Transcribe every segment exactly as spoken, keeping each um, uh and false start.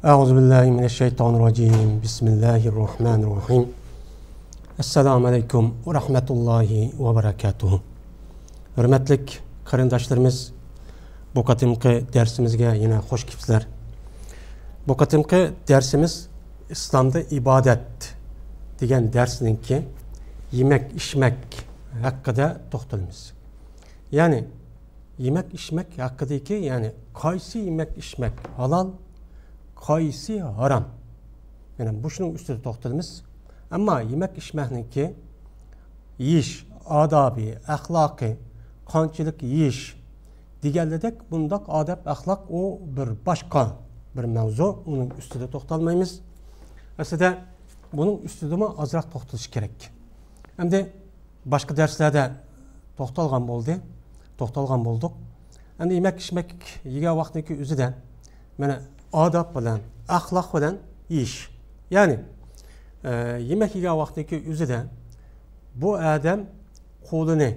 أعوذ بالله من الشيطان الرجيم. بسم الله الرحمن الرحيم. السلام عليكم ورحمة الله وبركاته. ھۆرمەتلىك قېرىنداشلىرىمىز، بۇ قېتىمقى دەرسىمىزگە يەنە خوش كېلىپسىلەر. بۇ قېتىمقى دەرسىمىز ئىسلامدا ئىبادەت دېگەن دەرسنىڭكى يېمەك ئىچمەك ھەققىدە توختىلىمىز. يەنى يېمەك ئىچمەك ھەققىدىكى، يەنى قايسى يېمەك ئىچمەك ھالال، قايسى ھارام، يەنى مۇشۇنىڭ ئۈستىدە توختىلىمىز. ئەمما يېمەك ئىچمەكنىڭكى يېيىش ئادابى، ئەخلاقى، قانچىلىك يېيىش دېگەنلىدەك، بۇنداق ئادەپ ئەخلاق ئۇ بىر باشقا بىر مەۋزۇ، ئۇنىڭ ئۈستىدە توختالمايمىز. ئەسلىدە بۇنىڭ ئۈستىدىمۇ ئازراق توختىلىش كېرەك. ئەمدى باشقا دەرسلەردە توختالغان بولدى، توختالغان بولدۇق. ئەمدى يېمەك ئىچمەك يېگەن ۋاقتىنىڭكى ئۆزىدە، مانا، ئاداب بىلەن، ئەخلاق بىلەن يېيىش. يەنى، ئە، يېمەك يېگەن ۋاقتىنىڭكى ئۆزىدە بۇ ئادەم قولىنى،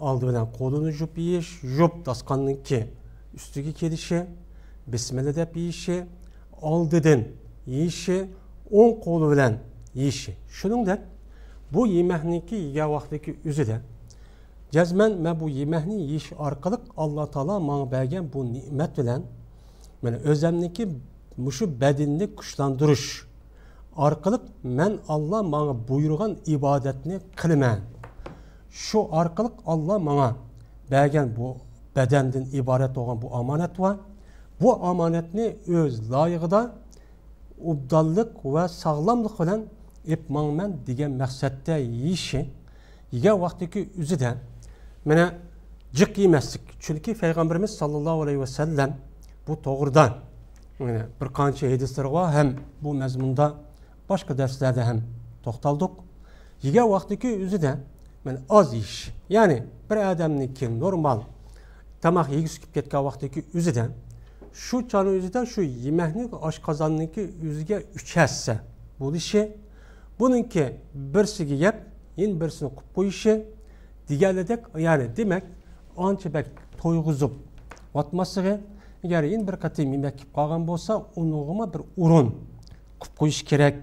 ئالدى بىلەن قولىنى يۇيۇپ يېيىش، يۇيۇپ داستىخاننىڭكى ئۈستىگە كېلىشى، بىسمىللا دەپ يېيىشى، ئالدىدىن يېيىشى، ئوڭ قولى بىلەن يېيىشى. شۇنىڭدەك بۇ يېمەكنىڭكى يېگەن ۋاقتىدىكى ئۆزىدە جەزمەن مەن بۇ يېمەكنى يېيىش ئارقىلىق ئاللا تائالا ماڭا بەرگەن بۇ نېمەت بىلەن مانا ئۆزەمنىڭكى مۇشۇ بەدىنىنى كۈچلەندۈرۈش ئارقىلىق مەن ئاللا ماڭا بۇيرۇغان ئىبادەتنى قىلىمەن. شۇ ئارقىلىق ئاللا ماڭا بەرگەن بۇ بەدەندىن ئىبارەت بولغان بۇ ئامانەت بار. بۇ ئامانەتنى ئۆز لايىقىدا ئوبدانلىق ۋە ساغلاملىق بىلەن ئېلىپ ماڭىمەن دېگەن مەقسەتتە يېيىشى، يېگەن ۋاقتىدىكى ئۆزىدە مانا جىق يېمەسلىك. چۈنكى پەيغەمبىرىمىز ساللاللاھۇ ئەلەيھى ۋەسەللەم بۇ توغرىدا مانا بىر قانچە ھەدىسلىرى بار ھەم بۇ مەزمۇندا باشقا دەرسلەردە ھەم توختالدۇق. يېگەن ۋاقتىدىكى ئۆزىدە مانا ئاز يېيىش. يەنى بىر ئادەمنىڭكى نورمال تاماق يېگۈسى كېلىپ كەتكەن ۋاقتىدىكى ئۆزىدە شۇ چاغنىڭ ئۆزىدە شۇ يېمەكنىڭ ئاشقازاننىڭكى ئۆزىگە ئۈچ ھەسسە بولۇشى، بۇنىڭكى بىرسىگە يەپ، يەنە بىرسىنى قىلىپ قويۇشى دېگەنلىدەك، يەنى دېمەك، ئانچە بەك تويغۇزۇپ ياتماسلىقى، ئەگەر يەنە بىر قېتىم يېمەك يېيىپ قالغان بولسا، ئۇنىڭغىمۇ بىر ئورۇن قىلىپ قويۇش كېرەك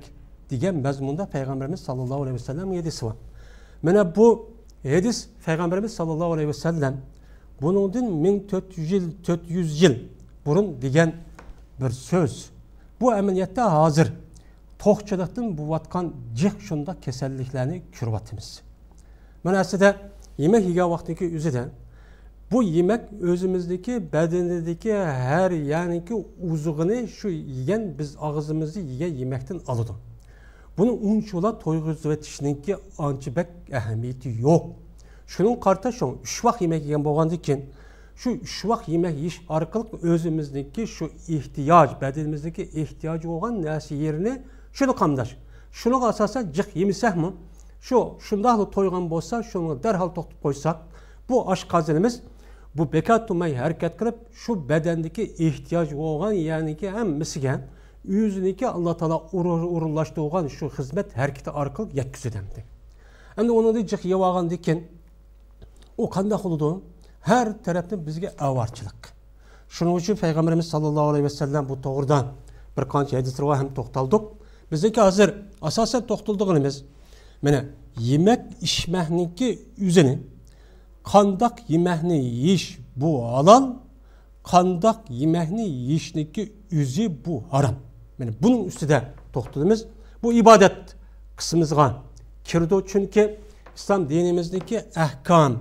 دېگەن مەزمۇندا پەيغەمبىرىمىز ساللاللاھۇ ئەلەيھى ۋەسەللەمنىڭ ھەدىسى بار. مانا بۇ ھەدىس پەيغەمبىرىمىز ساللاللاھۇ ئەلەيھى ۋەسەللەم بۇنىڭدىن مىڭ تۆت يۈز يىل، تۆت يۈز يىل بۇرۇن دېگەن بىر سۆز. بۇ ئەمەلىيەتتە ھازىر توقچىلىقتىن بولۇۋاتقان جىق شۇنداق كېسەللىكلەرنى كۆرۈۋاتىمىز. مانا ئەسلىدە يېمەك يېگەن ۋاقتىدىكى ئۆزىدە بۇ يېمەك ئۆزىمىزدىكى بەدىنىدىكى ھەر يەرنىڭكى ئوزۇقىنى شۇ يېگەن، بىز ئاغزىمىزدا يېگەن يېمەكتىن ئالىدۇ. بۇنى ئۇنچىۋالا تويغۇزۇۋېتىشنىڭكى ئانچە بەك ئەھمىيىتى يوق. شۇنىڭغا قارىتا شۇ ئۈچ ۋاق يېمەك يېگەن بولغاندىن كېيىن، شۇ ئۈچ ۋاق يېمەك يېيىش ئارقىلىق ئۆزىمىزنىڭكى شۇ ئېھتىياج، بەدىنىمىزدىكى ئېھتىياجى بولغان نەرسە يېرىنى شۇنى قامداش. شۇنىڭغا ئاساسەن جىق يېمىسەكمۇ، شۇ شۇنداقلا تويغان بولسا، شۇنىڭغا دەرھال توختىتىپ قويساق، بۇ ئاشقازىنىمىز بۇ بىكار تۇرماي ھەرىكەت قىلىپ، شۇ بەدەندىكى ئېھتىياج بولغان يەرنىڭكى ھەممىسىگە ئۆزىنىڭكى ئاللا تائالا ئورۇن-، ئورۇنلاشتۇرغان شۇ خىزمەت ھەرىكىتى ئارقىلىق يەتكۈزىدۇ ئەمدى. ئەمدى ئۇنىڭدىن جىق يېۋالغاندىن كېيىن، ئۇ قانداق بولىدۇ؟ ھەر تەرەپتىن بىزگە ئاۋارىچىلىق. شۇنىڭ ئۈچۈن پەيغەمبىرىمىز ساللاللاھۇ ئەلەيھى ۋەسەللەم بۇ توغرىدا بىر قانچە ھەدىسلىرى بار ھەم توختالدۇق. بىزنىڭكى ھازىر ئاساسەن توختىلىدىغىنىمىز، مانا، يېمەك ئىچمەكنىڭكى ئۆزىنى، قانداق يېمەكنى يېيىش بۇ ھالال، قانداق يېمەكنى يېيىشنىڭكى ئۆزى بۇ ھارام. مانا بۇنىڭ ئۈستىدە توختىلىمىز. بۇ ئىبادەت قىسمىمىزغا كىرىدۇ، چۈنكى ئىسلام دىنىمىزدىكى ئەھكام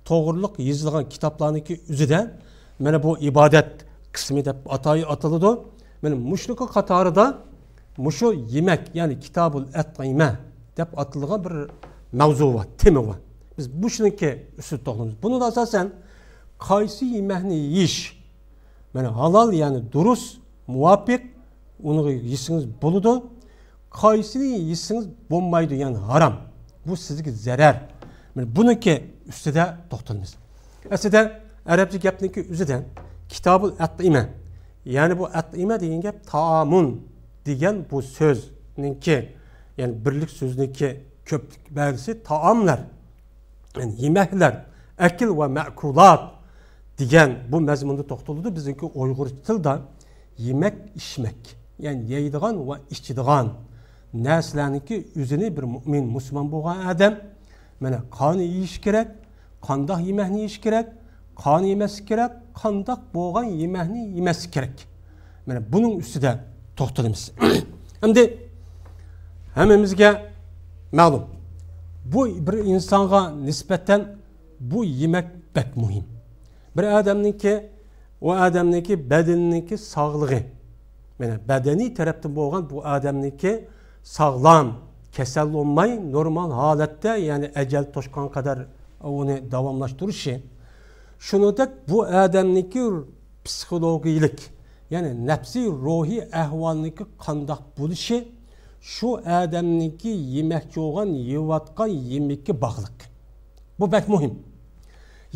توغرۇلۇق يېزىلغان كىتابلارنىڭكى ئۆزىدە مانا بۇ ئىبادەت قىسمى دەپ ئاتاي-، ئاتىلىدۇ. مانا مۇشۇنىڭكى قاتارىدا مۇشۇ يېمەك، يەنى كىتابۇل ئەتئىمە دەپ ئاتىلىدىغان بىر مەۋزۇ بار، تېما بار. بىز مۇشۇنىڭكى ئۈستىدە توختىلىمىز. بۇنىڭدا ئاساسەن قايسى يېمەكنى يېيىش، مانا ھالال، يەنى دۇرۇس، مۇۋاپىق، ئۇنى يېسىڭىز بولىدۇ. قايسىنى يېسىڭىز بولمايدۇ، يەنى ھارام. بۇ سىزگە زەرەر. مانا بۇنىڭكى ئۈستىدە توختىلىمىز. ئەسلىدە ئەرەبچە گەپنىڭكى ئۆزىدە كىتابۇل ئەتئىمە، يەنى بۇ ئەتئىمە دېگەن گەپ تائامۇن دېگەن بۇ سۆزنىڭكى، يەنى بىرلىك سۆزنىڭكى كۆپلۈك مەنىسى تائاملار، يەنى يېمەكلەر، ئەكىل ۋە مەئكۇلات دېگەن بۇ مەزمۇندا توختىلىدۇ. بىزنىڭكى ئۇيغۇرچە تىلدا يېمەك، ئىچمەك، يەنى يەيدىغان ۋە ئىچىدىغان نەرسىلەرنىڭكى ئۆزىنى بىر مۇئمىن، مۇسۇلمان بولغان ئادەم، مانا، قانى يېيىشى كېرەك، قانداق يېمەكنى يېيىشى كېرەك، قانى يېمەسلىكى كېرەك، قانداق بولغان يېمەكنى يېمەسلىكى كېرەك. مانا، بۇنىڭ ئۈستىدە توختىلىمىز. ئەمدى ھەممىمىزگە مەلۇم، بۇ بىر ئىنسانغا نىسبەتەن بۇ يېمەك بەك مۇھىم. بىر ئادەمنىڭكى، ئۇ ئادەمنىڭكى بەدىنىنىڭكى ساغلىقى، مانا، بەدەنىي تەرەپتىن بولغان بۇ ئادەمنىڭكى ساغلام، كېسەل بولماي، نورمال ھالەتتە، يەنى ئەجەل توشقان قەدەر ئۇنى داۋاملاشتۇرۇشى، شۇنىڭدەك بۇ ئادەمنىڭكى پسىخولوگىيىلىك، يەنى نەپسىي روھىي ئەھۋالنىڭكى قانداق بولۇشى، شۇ ئادەمنىڭكى يېمەكچى بولغان، يەۋاتقان يېمىكى باغلىق. بۇ بەك مۇھىم.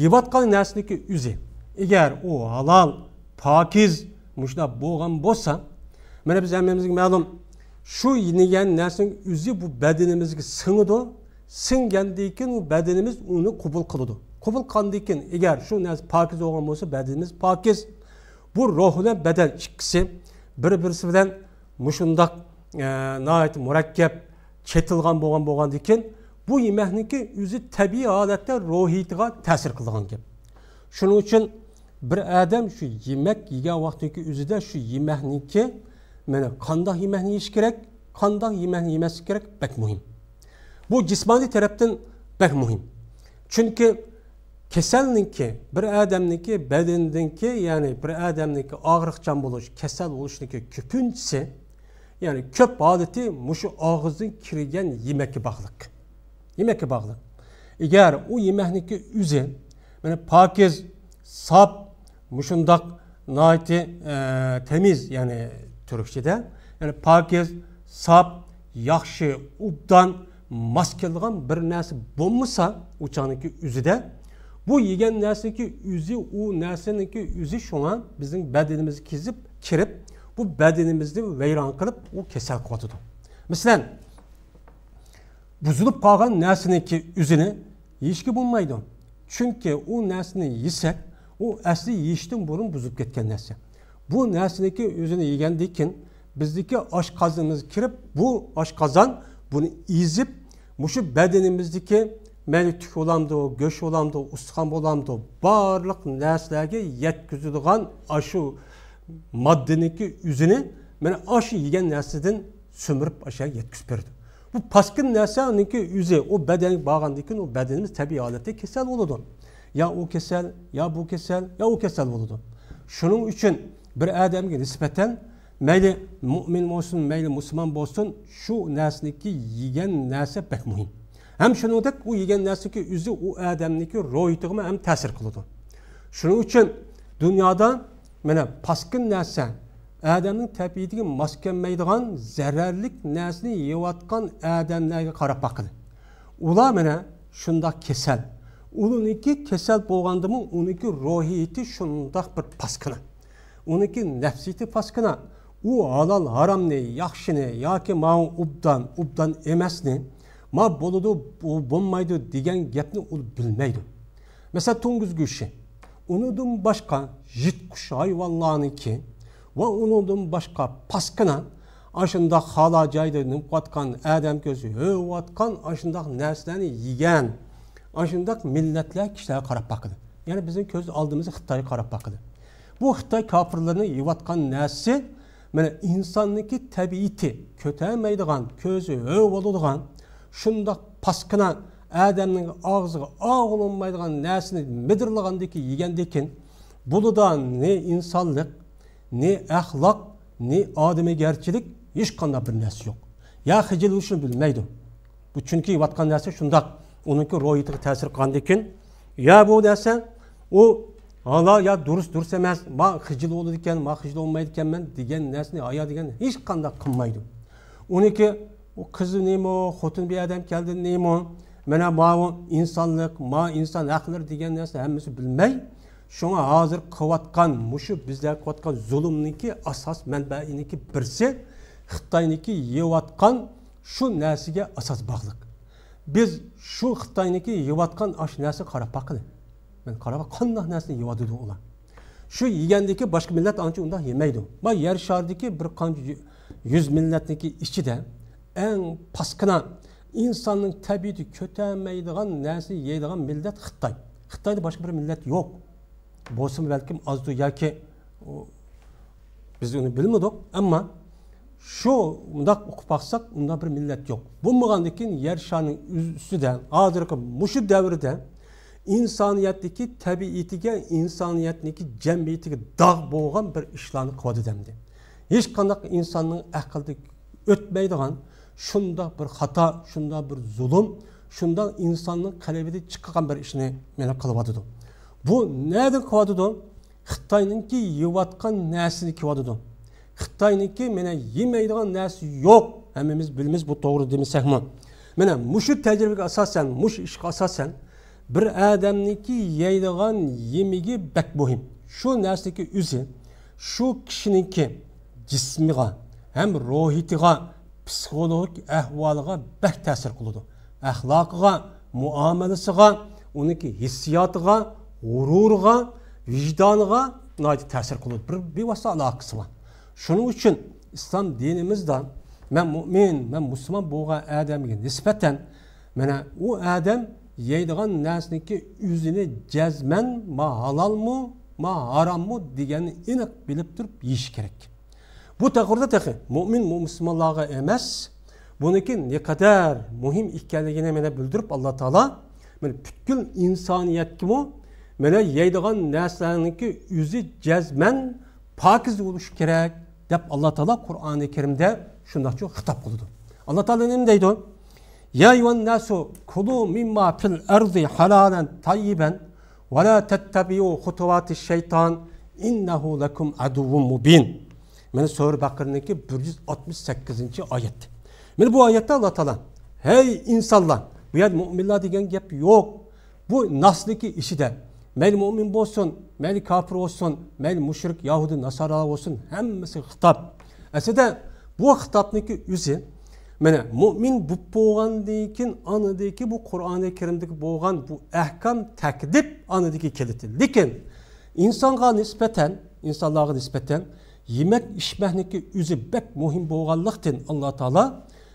يەۋاتقان نەرسىنىڭكى ئۆزى، ئەگەر ئۇ ھالال، پاكىز، مۇشۇنداق بولغان بولسا، مانا، بىز ھەممىمىزگە مەلۇم، شۇ يېگەن نەرسىنىڭ ئۆزى بۇ بەدىنىمىزگە سىڭىدۇ. سىڭگەندىن كېيىن ئۇ بەدىنىمىز ئۇنى قوبۇل قىلىدۇ. قوبۇل قىلغاندىن كېيىن، ئەگەر شۇ نەرسە پاكىز بولغان بولسا، بەدىنىمىز پاكىز. بۇ روھ بىلەن بەدەن ئىككىسى بىر-بىرسى بىلەن مۇشۇنداق، ئە، ناھايىتى مۇرەككەپ، چېتىلغان بولغان، بولغاندىن كېيىن، بۇ يېمەكنىڭكى ئۆزى تەبىئىي ھالەتتە روھىيىتىغا تەسىر قىلىدىغان گەپ. شۇنىڭ ئۈچۈن بىر ئادەم شۇ يېمەك يېگەن ۋاقتىدىكى ئۆزىدە شۇ يېمەكنىڭكى، مانا، قانداق يېمەكنى يېيىش كېرەك، قانداق يېمەكنى يېمەسلىك كېرەك، بەك مۇھىم. بۇ جىسمانىي تەرەپتىن بەك مۇھىم. چۈنكى كېسەلنىڭكى، بىر ئادەمنىڭكى بەدىنىدىكى، يەنى بىر ئادەمنىڭكى ئاغرىقچان بولۇش، كېسەل بولۇشنىڭكى كۆپىنچىسى، يەنى كۆپ ھالىتى مۇشۇ ئاغزىدىن كىرگەن يېمەككە باغلىق. يېمەككە باغلىق. ئەگەر ئۇ يېمەكنىڭكى ئۆزى، مانا، پاكىز، ساپ، مۇشۇنداق ناھايىتى، ئە، تەمىز، يەنى تۈركچىدە، يەنى پاكىز، ساپ، ياخشى، ئوبدان، ماس كېلىدىغان بىر نەرسە بولمىسا، ئۇ چاغنىڭكى ئۆزىدە، بۇ يېگەن نەرسىنىڭكى ئۆزى، ئۇ نەرسىنىڭكى ئۆزى شۇڭا بىزنىڭ بەدىنىمىزگە كېزىپ كىرىپ، بۇ بەدىنىمىزنى ۋەيران قىلىپ، ئۇ كېسەل قىلىۋاتىدۇ. مەسىلەن، بۇزۇلۇپ قالغان نەرسىنىڭكى ئۆزىنى يېيىشكە بولمايدۇ. چۈنكى ئۇ نەرسىنى يېسەك، ئۇ ئەسلى يېيىشتىن بۇرۇن بۇزۇلۇپ كەتكەن نەرسە. بۇ نەرسىنىڭكى ئۆزىنى يېگەندىن كېيىن، بىزدىكى ئاشقازىنىمىزغا كىرىپ، بۇ ئاشقازان بۇنى ئېزىپ، مۇشۇ بەدىنىمىزدىكى مەيلى تۈك بولامدۇ، گۆش بولامدۇ، ئۇستىخان بولامدۇ، بارلىق نەرسىلەرگە يەتكۈزىدىغان ئاشۇ ماددىنىڭكى ئۆزىنى، مانا، ئاشۇ يېگەن نەرسىدىن سۈمۈرۈپ ئاشۇ يەرگە يەتكۈزۈپ بېرىدۇ. بۇ پاسكىنا نەرسىنىڭكى ئۆزى ئۇ بەدەنگە بارغاندىن كېيىن، ئۇ بەدىنىمىز تەبىئىي ھالەتتە كېسەل بولىدۇ. يا ئۇ كېسەل، يا بۇ كېسەل، يا ئۇ كېسەل بولىدۇ. شۇنىڭ ئۈچۈن بىر ئادەمگە نىسبەتەن مەيلى مۇئمىن بولسۇن، مەيلى مۇسۇلمان بولسۇن، شۇ نەرسىنىڭكى يېگەن نەرسە بەك مۇھىم. ھەم شۇنىڭدەك ئۇ يېگەن نەرسىنىڭكى ئۆزى ئۇ ئادەمنىڭكى روھىيىتىغىمۇ ھەم تەسىر قىلىدۇ. شۇنىڭ ئۈچۈن دۇنيادا، مانا، پاسكىنا نەرسە، ئادەمنىڭ تەبىئىتىگە ماس كەلمەيدىغان زەرەرلىك نەرسىنى يەۋاتقان ئادەملەرگە قاراپ باققىلى. ئۇلار، مانا، شۇنداق كېسەل. ئۇنىڭكى كېسەل بولغاندىمۇ، ئۇنىڭكى روھىيىتى شۇنداق بىر پاسكىنا. ئۇنىڭكى نەپسىيىتى پاسكىنا. ئۇ ھالال ھارامنى، ياخشىنى ياكى ماۋۇ ئوبدان، ئوبدان ئەمەسنى، ما بولىدۇ، بۇ بولمايدۇ دېگەن گەپنى ئۇ بىلمەيدۇ. مەسىلەن، توڭگۇز گۆشى. ئۇنىڭدىن باشقا يىرتقۇچ ھايۋانلارنىڭكى ۋە ئۇنىڭدىن باشقا پاسكىنا، ئاشۇنداق خالا جايدا نېمە قىلىۋاتقان، ئادەم كۆزى ھۆۋىۋاتقان ئاشۇنداق نەرسىلەرنى يېگەن، ئاشۇنداق مىللەتلەر، كىشىلەرگە قاراپ باقىدۇ. يەنى بىزنىڭ كۆز ئالدىمىزدا خىتايغا قاراپ باقىدۇ. بۇ خىتاي كاپىرلىرىنىڭ يەۋاتقان نەرسىسى، مانا، ئىنساننىڭكى تەبىئىتى كۆتەرمەيدىغان، كۆزى ھۆر بولىدىغان، شۇنداق پاسكىنا، ئادەمنىڭ ئاغزىغا ئاغۇنۇلمايدىغان نەرسىنى مىدىرلىغاندىكىن، يېگەندىكىن، بۇلىدا نى ئىنسانلىق، نى ئەخلاق، نى ئادىمىيگەرچىلىك، ھېچقانداق بىر نەرسە يوق. يا خىجىل بولۇشنى بىلمەيدۇ. بۇ چۈنكى يەۋاتقان نەرسە شۇنداق. ئۇنىڭكى روھىيىتىگە تەسىر قىلغاندىن كېيىن، يا بۇ نەرسە، ئۇ ھالا يا دۇرۇس، دۇرۇس ئەمەس، ما خىجىل بولىدىكەن، ما خىجىل بولمايدىكەنمەن دېگەن نەرسىنى ھايا دېگەن ھېچقانداق قىلمايدۇ. ئۇنىڭكى ئۇ قىزى نېمە، خوتۇن بىر ئادەم كەلدى نېمە، مانا ماۋۇ ئىنسانلىق، ما ئىنسان ھەقلىرى دېگەن نەرسە ھەممىسى بىلمەي، شۇڭا ھازىر قىلىۋاتقان، مۇشۇ بىزلەر قىلىۋاتقان زۇلۇمنىڭكى ئاساس مەنبەيىنىڭكى بىرسى خىتاينىڭكى يەۋاتقان شۇ نەرسىگە ئاساس باغلىق. بىز شۇ خىتاينىڭكى يەۋاتقان ئاشۇ نەرسىگە قاراپ باقىلى. مەن قاراپ، قانداق نەرسىنى يەۋاتىدۇ ئۇلار؟ شۇ يېگەندىكى باشقا مىللەت ئانچە ئۇنداق يېمەيدۇ. ما يەر شارىدىكى بىر قانچە يۈ-، يۈز مىللەتنىڭكى ئىچىدە ئەڭ پاسكىنا، ئىنساننىڭ تەبىئىتى كۆتەرمەيدىغان نەرسىنى يەيدىغان مىللەت خىتاي. خىتايدا باشقا بىر مىللەت يوق. بولسىمۇ بەلكىم ئازدۇ ياكى ئۇ، بىز ئۇنى بىلمىدۇق. ئەمما شۇ مۇنداق ئوقۇپ باقساق، ئۇنداق بىر مىللەت يوق. بولمىغاندىن كېيىن يەر شارىنىڭ ئۈستىدە، ھازىرقى مۇشۇ دەۋردە ئىنسانىيەتتىكى تەبىئىتىگە، ئىنسانىيەتنىڭكى جەمئىيىتىگە داغ بولغان بىر ئىشلارنى قىلىۋاتىدۇ ئەمدى. ھېچقانداق ئىنساننىڭ ئەقلىدە ئۆتمەيدىغان شۇنداق بىر خاتا، شۇنداق بىر زۇلۇم، شۇنداق ئىنساننىڭ قەلبىدىن چىققان بىر ئىشنى مانا قىلىۋاتىدۇ. بۇ نەدىن قىلىۋاتىدۇ؟ خىتاينىڭكى يەۋاتقان نەرسىنى كېلىۋاتىدۇ. خىتاينىڭكى مانا يېمەيدىغان نەرسە يوق. ھەممىمىز بىلىمىز بۇ توغرا دېمىسەكمۇ. مانا مۇشۇ تەجرىبىگە ئاساسەن، مۇشۇ ئىشقا ئاساسەن، بىر ئادەمنىڭكى يەيدىغان يېمىكى بەك مۇھىم. شۇ نەرسىنىڭكى ئۆزى شۇ كىشىنىڭكى جىسمىغا ھەم روھىيىتىغا، پسىخولوگىك ئەھۋالىغا بەك تەسىر قىلىدۇ. ئەخلاقىغا، مۇئامىلىسىغا، ئۇنىڭكى ھېسسىياتىغا، غۇرۇرىغا، ۋىجدانىغا ناھايىتى تەسىر قىلىدۇ. بىر بىۋاسىتە ئالاقىسى بار. شۇنىڭ ئۈچۈن ئىسلام دىنىمىزدا مەن مۇئمىن، مەن مۇسۇلمان بولغان ئادەمگە نىسبەتەن مانا ئۇ ئادەم يەيدىغان نەرسىنىڭكى ئۆزىنى جەزمەن ما ھالالمۇ، ما ھاراممۇ دېگەننى ئېنىق بىلىپ تۇرۇپ يېيىشى كېرەك. بۇ توغرىدا تېخى مۇئمىن مۇسۇلمانلارغا ئەمەس، بۇنىڭكى نەقەدەر مۇھىم ئىكەنلىكىنى مانا بىلدۈرۈپ، ئاللا تائالا مانا پۈتكۈل ئىنسانىيەتكىمۇ مانا يەيدىغان نەرسىلەرنىڭكى ئۆزى جەزمەن پاكىز بولۇشى كېرەك دەپ، ئاللا تائالا قۇرئانى كەرىمدە شۇنداقچۇ خىتاب قىلىدۇ. ئاللا تائالا نېمە دەيدۇ؟ يا أيها الناس كلوا مما في الأرض حلالا طيبا ولا تتبعوا خطوات الشيطان إنه لكم عدو مبين. مانا سۈرە بەقەرىنىڭكى بىر يۈز ئاتمىش سەككىزىنچى ئايەت. مانا بۇ ئايەتتە ئاللا تائالا، ھەي ئىنسانلار، بۇ يەردە مۇئمىنلار دېگەن گەپ يوق. بۇ ناسنىڭكى ئىچىدە مەيلى مۇئمىن بولسۇن، مەيلى كاپىر بولسۇن، مەيلى مۇشرىك، يەھۇدىي، ناسارا بولسۇن، ھەممىسىگە خىتاب. ئەسلىدە بۇ خىتابنىڭكى ئۆزى مانا مۇئمىن بولۇپ بولغاندىن كېيىن ئاندىكى بۇ قۇرئانى كەرىمدىكى بولغان بۇ ئەھكام، تەكلىپ ئاندىكى كېلىدۇ. لېكىن ئىنسانغا نىسبەتەن، ئىنسانلارغا نىسبەتەن يېمەك ئىچمەكنىڭكى ئۆزى بەك مۇھىم بولغانلىقتىن، ئاللا تائالا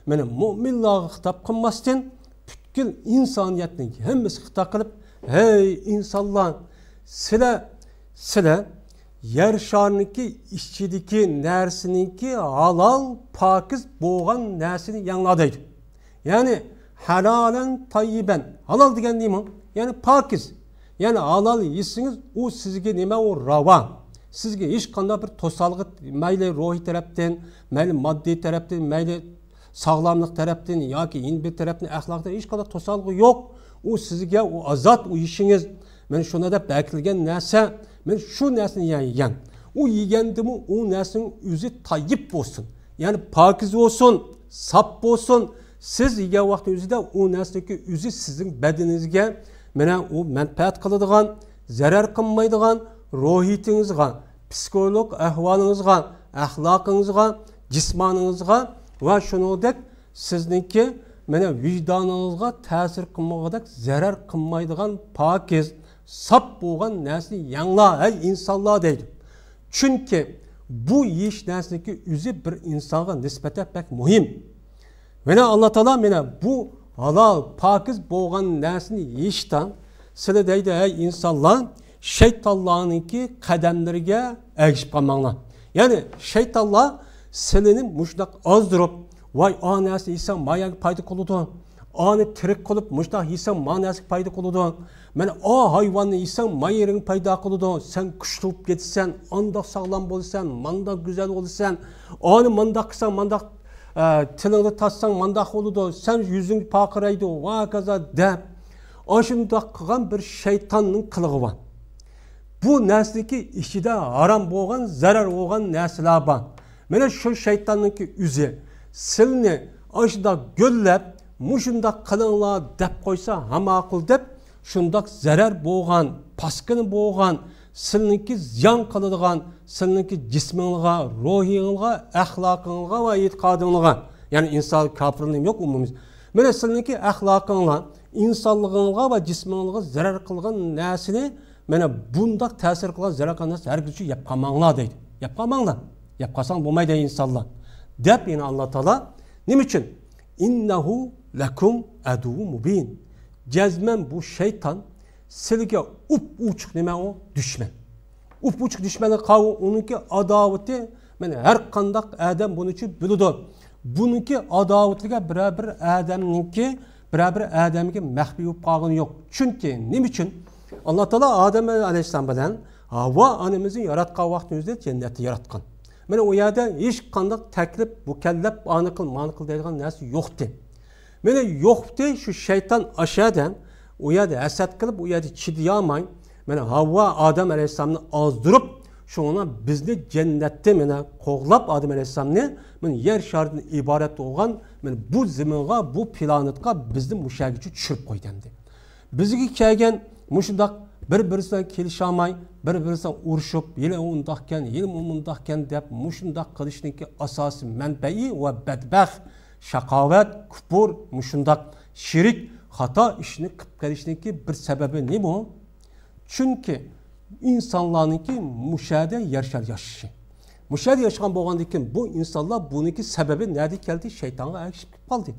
مانا مۇئمىنلارغا خىتاب قىلماستىن پۈتكۈل ئىنسانىيەتنىڭ ھەممىسىگە خىتاب قىلىپ، ھەي ئىنسانلار، سىلەر، سىلەر يەر شارىنىڭكى ئىچىدىكى نەرسىنىڭكى ھالال، پاكىز بولغان نەرسىنى يەڭلار دەيدۇ. يەنى ھالالەن تاييىبەن. ھالال دېگەن نېمە؟ يەنى پاكىز. يەنى ھالال يېسىڭىز، ئۇ سىزگە نېمە؟ ئۇ راۋا. سىزگە ھېچقانداق بىر توسالغۇ، مەيلى روھىي تەرەپتىن، مەيلى ماددىي تەرەپتىن، مەيلى ساغلاملىق تەرەپتىن ياكى يەنە بىر تەرەپتىن، ئەخلاق تەرەپتىن ھېچقانداق توسالغۇ يوق. ئۇ سىزگە، ئۇ ئازاد، ئۇ يېشىڭىز. مەن شۇنى دەپ بەكىلگەن نەرسە، مەن شۇ نەرسىنى يە-، يەڭ. ئۇ يېگەندىمۇ ئۇ نەرسىنىڭ ئۆزى تاييىپ بولسۇن. يەنى پاكىز بولسۇن، ساپ بولسۇن. سىز يېگەن ۋاقىتنىڭ ئۆزىدە ئۇ نەرسىنىڭكى ئۆزى سىزنىڭ بەدىنىڭىزگە مانا ئۇ مەنپەئەت قىلىدىغان، زەرەر قىلمايدىغان، روھىيىتىڭىزغا، پسىخولوگ ئەھۋالىڭىزغا، ئەخلاقىڭىزغا، جىسمانىڭىزغا ۋە شۇنىڭدەك سىزنىڭكى مانا ۋىجدانىڭىزغا تەسىر قىلمىغۇدەك زەرەر قىلمايدىغان پاكىز، ساپ بولغان نەرسىنى يەڭلار، ھەي ئىنسانلار دەيدۇ. چۈنكى بۇ يېيىش نەرسىنىڭكى ئۆزى بىر ئىنسانغا نىسبەتەن بەك مۇھىم. مانا ئاللا تائالا مانا بۇ ھالال، پاكىز بولغان نەرسىنى يېيىشتە سىلەر دەيدۇ، ھەي ئىنسانلار، شەيتانلارنىڭكى قەدەملىرىگە ئەگىشىپ قالماڭلار. يەنى شەيتانلار سىلىنى مۇشۇنداق ئازدۇرۇپ، ۋاي، ئا نەرسىنى يېسەڭ ما يەرگە پايدا قىلىدۇ، ئانى تىرىك قىلىپ مۇشۇنداق يېسەڭ ما نەرسىگە پايدا قىلىدۇ، مانا ئا ھايۋاننى يېسەڭ ما يېرىڭگە پايدا قىلىدۇ، سەن كۈچلۈك بولۇپ كېتىسەن، ئانداق ساغلام بولىسەن، مانداق گۈزەل بولىسەن، ئانى مانداق قىلساڭ مانداق، ئە، تىلىڭنى تارتساڭ مانداق بولىدۇ، سەن يۈزۈڭ پارقىرايدۇ، ۋە ھاكازا دەپ، ئاشۇنداق قىلغان بىر شەيتاننىڭ قىلىقى بار. بۇ نەرسىنىڭكى ئىچىدە ھارام بولغان، زەرەر بولغان نەرسىلەر بار. مانا شۇ شەيتاننىڭكى ئۆزى سىلنى ئاشۇنداق گۆللەپ، مۇشۇنداق قىلىڭلار دەپ قويسا، ھە ماقۇل دەپ، شۇنداق زەرەر بولغان، پاسكىنا بولغان، سىلنىڭكى زىيان قىلىدىغان، سىلنىڭكى جىسمىڭلارغا، روھىڭلارغا، ئەخلاقىڭلارغا ۋە ئېتىقادىڭلارغا، يەنى ئىنسان كاپىرلىرىم يوق ئومۇمىي. مانا سىلنىڭكى ئەخلاقىڭلار، ئىنسانلىقىڭلارغا ۋە جىسمىڭلارغا زەرەر قىلغان نەرسىنى مانا بۇنداق تەسىر قىلغان، زەرەر قىلغان نەرسە ھەرگىزچە يەپ قالماڭلار دەيدۇ. يەپ قالماڭلار. يەپ قالساڭ بولمايدۇ ئىنسانلار. دەپ يەنە ئاللا تائالا نېمە ئۈچۈن؟ «ئىننەھۇ لەكۇم ئەدۇۋۋۇم مۇبىن.» جەزمەن بۇ شەيتان سىلىگە ئۇپ-ئوچۇق نېمە ئۇ؟ دۈشمەن. ئۇپ-ئوچۇق دۈشمەنلىك قاۋۇ، ئۇنىڭكى ئاداۋىتى، مانا ھەر قانداق ئادەم بۇنى چۈ بىلىدۇ. بۇنىڭكى ئاداۋىتىگە بىرەر بىر ئادەمنىڭكى، بىرەر بىر ئادەمگە مەخپىي بولۇپ قالغىنى يوق. چۈنكى نېمە ئۈچۈن؟ ئاللا تائالا ئادەم ئەلەيھىسسالام بىلەن ھاۋا ئانىمىزنى ياراتقان ۋاقتىمىزدا جەننەتتە ياراتقان. مانا ئۇ يەردە ھېچقانداق تەكلىپ، مۇكەللەپ، ئانى قىل، مانى قىل دەيدىغان نەرسە يوقتى. مانا يوقتى، شۇ شەيتان ئاشەدە، ئۇ يەردە ھەسەت قىلىپ، ئۇ يەردە چىدىيالماي، مانا ھاۋا ئادەم ئەلەيھىسسالامنى ئازدۇرۇپ، شۇڭا بىزنى جەننەتتە مانا قوغلاپ، ئادەم ئەلەيھىسسالامنى مانا يەر شارىدىن ئىبارەت بولغان مانا بۇ زېمىنغا، بۇ پلانېتقا بىزنى مۇشۇ يەرگىچە چۈشۈرۈپ قويدى ئەمدى. بىزگە كەلگەن مۇشۇنداق بىر-بىرسى بىلەن كېلىشەلمەي، بىر-بىرسى بىلەن ئۇرۇشۇپ، ھېلى ئۇنداقكەن، ھېلى مۇنداقكەن دەپ مۇشۇنداق قىلىشنىڭكى ئاساسىي مەنبەيى ۋە بەدبەخت، شاقاۋەت، كۇپۇر، مۇشۇنداق شېرىك، خاتا ئىشنى قىلىپ قېلىشنىڭكى بىر سەۋەبى نېمە؟ چۈنكى ئىنسانلارنىڭكى مۇشۇ يەردە يەر شارىدا ياشىشى. مۇشۇ يەردە ياشىغان بولغاندىكىن، بۇ ئىنسانلار بۇنىڭكى سەۋەبى نەدىن كەلدى؟ شەيتانغا ئەگىشىپ كېتىپ قالدى.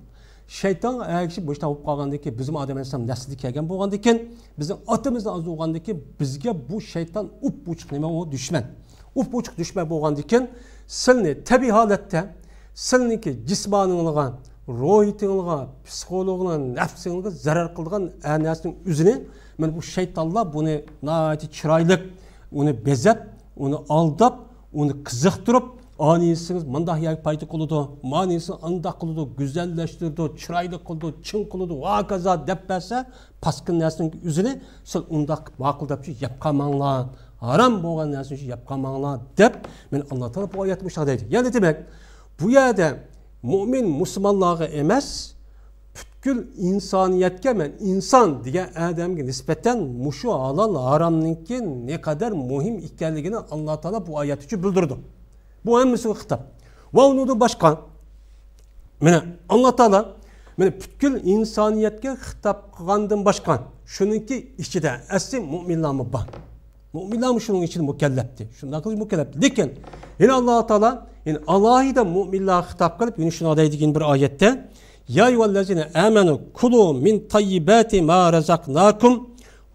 شەيتانغا ئەگىشىپ مۇشۇنداق بولۇپ قالغاندىكىن، بىزمۇ ئادەم ئەلەيھىسسالام نەسلىدىن كەلگەن بولغاندىكىن، بىزنىڭ ئاتىمىزدىن ئازدۇرغاندىكىن، بىزگە بۇ شەيتان ئۇپ-ئوچۇق نېمە ئۇ؟ دۈشمەن. ئۇپ-ئوچۇق دۈشمەن بولغاندىكىن، سىلنى تەبىئىي ھالەتتە، سىلنىڭكى جىسمانىڭلىغا، روھىيىتىڭلىغا، پسىخولوگىڭلىغا، نەپسىڭلىغا زەرەر قىلىدىغان ھەر نەرسىنىڭ ئۆزىنى، مانا بۇ شەيتانلار بۇنى ناھايىتى چىرايلىق، ئۇنى بېزەپ، ئۇنى ئالداپ، ئۇنى قىزىقتۇرۇپ، ئانى يېسىڭىز مۇنداق يەرگە پايدا قىلىدۇ، مانى يېسىڭىز ئانداق قىلىدۇ، گۈزەللەشتۈرىدۇ، چىرايلىق قىلىدۇ، چىڭ قىلىدۇ، ۋە ھاكازا دەپ بەرسە، پاسكىنا نەرسىنىڭ ئۆزىنى سىز ئۇنداق ماقۇل دەپ يەپ قالماڭلار، ھارام بولغان نەرسىنى يەپ قالماڭلار دەپ، مانا ئاللا تائالا بۇ ئايەتتە مۇشۇنداق دەيدۇ. يەنى دېمەك، بۇ يەردە مۆمىن مۇسۇلمانلارغا ئەمەس، پۈتكۈل ئىنسانىيەتكە، مەن ئىنسان دېگەن ئادەمگە نىسبەتەن مۇشۇ ھالال ھارامنىڭكى نەقەدەر مۇھىم ئىكەنلىكىنى ئاللا تائالا بۇ ئايەت ئۈچۈن بىلدۈرىدۇ. بۇ ھەممىسىگە خىتاب. ۋە ئۇنىڭدىن باشقا، مانا، ئاللا تائالا، مانا، پۈتكۈل ئىنسانىيەتكە خىتاب قىلغاندىن باشقا، شۇنىڭكى ئىچىدە ئەسلى مۆمىنلارمۇ بار. مۆمىنلارمۇ شۇنىڭ ئىچىدە مۇكەللەپتى. شۇنداق قىلىش مۇكەللەپتى. لېكىن، يەنە ئاللا تائالا، يەنە ئالاھىدە مۆمىنلارغا خىتاب قىلىپ، يەنە شۇنداق دەيدىكەن بىر ئايەتتە، يا ئەييۇھەللەزىنە ئامەنۇ كۇلۇ مىن تەييىباتى ما رەزەقناكۇم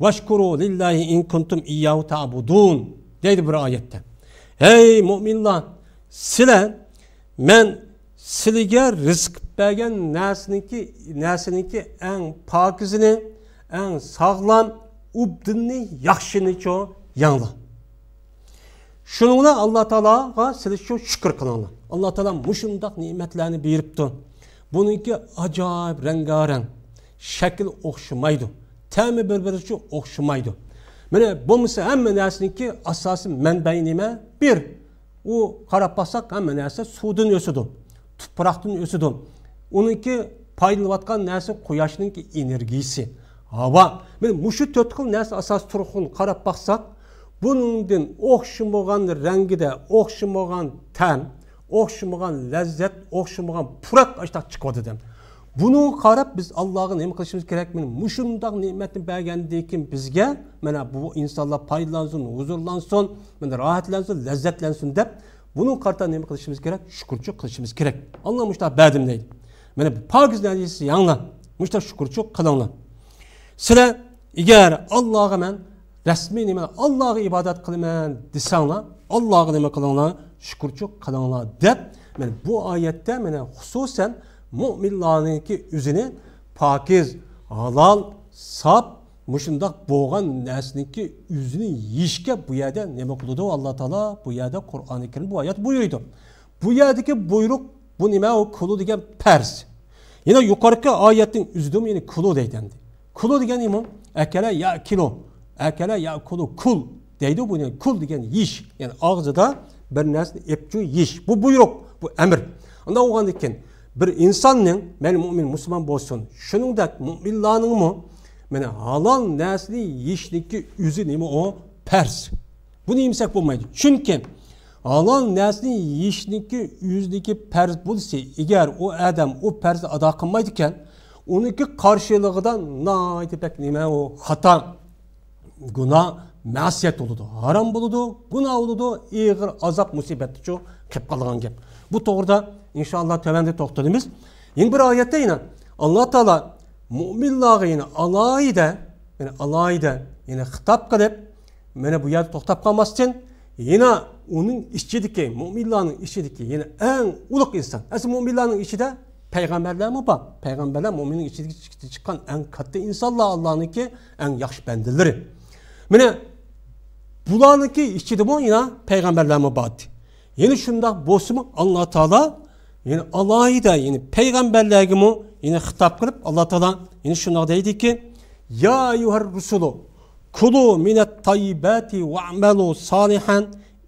ۋەشكۇرۇ لىللاھى ئىن كۇنتۇم ئىيياھۇ تەئبۇدۇن، دەيدۇ بىر ئايەتتە. ھەي مۆمىنلار، سىلەر مەن سىلىگە رىزىق بەرگەن نەرسىنىڭكى، نەرسىنىڭكى ئەڭ پاكىزىنى، ئەڭ ساغلام، ئوبدىننى، ياخشىنىچۇ يەڭلار. شۇنىڭ بىلەن ئاللا تائالاغا سىلىچۇ شۈكۈر قىلىڭلار. ئاللا تائالا مۇشۇنداق نېمەتلەرنى بېرىپتۇ. بۇنىڭكى ئاجايىپ رەڭگارەڭ، شەكلى ئوخشىمايدۇ، تەمى بىر-بىرىچۇ ئوخشىمايدۇ. مانا بولمىسا ھەممە نەرسىنىڭكى ئاساسىي مەنبەي نېمە؟ بىر. ئۇ قاراپ باقساق، ھەممە نەرسە سۇدىن ئۆسىدۇ، تۇپراقتىن ئۆسىدۇ. ئۇنىڭكى پايدىلىنىۋاتقان نەرسە قۇياشنىڭكى ئېنېرگىيىسى، ھاۋا. مانا مۇشۇ تۆت خىل نەرسە ئاساس تۇرغۇن قاراپ باقساق، بۇنىڭدىن ئوخشىمىغان رەڭگىدە، ئوخشىمىغان تەم، ئوخشىمىغان لەززەت، ئوخشىمىغان پۇراق ئاشتاق چىقىۋاتىدۇ. بۇنىڭغا قاراپ بىز ئاللاغا نېمە قىلىشىمىز كېرەك؟ مانا مۇشۇنداق نېمەتنى بەرگەندىن كېيىن بىزگە، مانا بۇ ئىنسانلار پايدىلانسۇن، ھۇزۇرلانسۇن، مانا راھەتلەنسۇن، لەززەتلەنسۇن دەپ، بۇنىڭغا قارىتا نېمە قىلىشىمىز كېرەك؟ شۈكۈرچىلىك قىلىشىمىز كېرەك. ئاللا مۇشۇنداق بەردىم دەيدۇ. مانا بۇ پاكىز نەرسىنى يەڭلار، مۇشۇنداق شۈكۈرچىلىك قىلىڭلار. سىلەر ئەگەر ئاللاغا مەن رەسمىي نېمە، ئاللاغا ئىبادەت قىلىمەن دېسەڭلار، ئاللاغا نېمە قىلىڭلار؟ شۈكۈرچىلىك قىلىڭلار دەپ، مانا بۇ ئايەتتە مانا خۇسۇسەن مۆمىنلارنىڭكى ئۆزىنى پاكىز، ھالال، ساپ، مۇشۇنداق بولغان نەرسىنىڭكى ئۆزىنى يېيىشكە بۇ يەردە نېمە قىلىدۇ؟ ئاللا تائالا بۇ يەردە قۇرئانى كەرىم بۇ ئايەت بۇيرۇيدۇ. بۇ يەردىكى بۇيرۇق، بۇ نېمە؟ ئۇ كۇلۇ دېگەن پەرز. يەنە يۇقىرىقى ئايەتنىڭ ئۆزىدىمۇ يەنە كۇلۇ دەيدۇ ئەمدى. كۇلۇ دېگەن نېمە؟ ئەكەلە يەئكۇلۇ. ئەكەلە يەئكۇلۇ، كۇل دەيدۇ. بۇ نېمە؟ كۇل دېگەن يېيىش. يەنى ئاغزىدا بىر نەرسىنى ئېلىپ يېيىش. بۇ بۇيرۇق، بۇ ئەمر. ئانداق بولغاندىكىن بىر ئىنساننىڭ، مەيلى مۆمىن، مۇسۇلمان بولسۇن، شۇنىڭدەك مۆمىنلارنىڭمۇ مانا ھالال نەرسىنى يېيىشنىڭكى ئۆزى نېمە ئۇ؟ پەرز. بۇنى يېمىسەك بولمايدۇ. چۈنكى ھالال نەرسىنى يېيىشنىڭكى ئۆزىنىڭكى پەرز بولسا، ئەگەر ئۇ ئادەم ئۇ پەرزنى ئادا قىلمايدىكەن، ئۇنىڭكى قارشىلىقىدا ناھايىتى بەك نېمە ئۇ؟ خاتا، گۇناھ، مەسىيەت بولىدۇ، ھارام بولىدۇ، گۇناھ بولىدۇ، ئېغىر ئازاب مۇسىبەتتىچۇ قېلىپ قالىدىغان گەپ. بۇ توغرىدا ئىنشائاللا تۆۋەندە توختىلىمىز. يەنە بىر ئايەتتە يەنە ئاللا تائالا مۇئمىنلارغا يەنە ئالاھىدە، يەنە ئالاھىدە يەنە خىتاب قىلىپ، مانا بۇ يەردە توختاپ قالماستىن، يەنە ئۇنىڭ ئىچىدىكى، مۇئمىنلارنىڭ ئىچىدىكى يەنە ئەڭ ئۇلۇغ ئىنسان. ئەسلى مۇئمىنلارنىڭ ئىچىدە پەيغەمبەرلەرمۇ بار. پەيغەمبەرلەر مۇئمىننىڭ ئىچىدىكى چىققان ئەڭ كاتتا ئىنسانلار، ئاللانىڭكى ئەڭ ياخشى بەندىلىرى. مانا بۇلارنىڭكى ئىچىدىمۇ يەنە پەيغەمبەرلەرمۇ بار ئىدى. يەنە شۇنداق بولسىمۇ، ئاللا تائالا يەنە ئالاھىدە، يەنە پەيغەمبەرلەرگىمۇ يەنە خىتاب قىلىپ، ئاللا تائالا يەنە شۇنداق دەيدىكى، يا ئەييۇھەر رۇسۇلۇ كۇلۇ مىنەت تەييىباتى ۋەئمەلۇ سالىھەن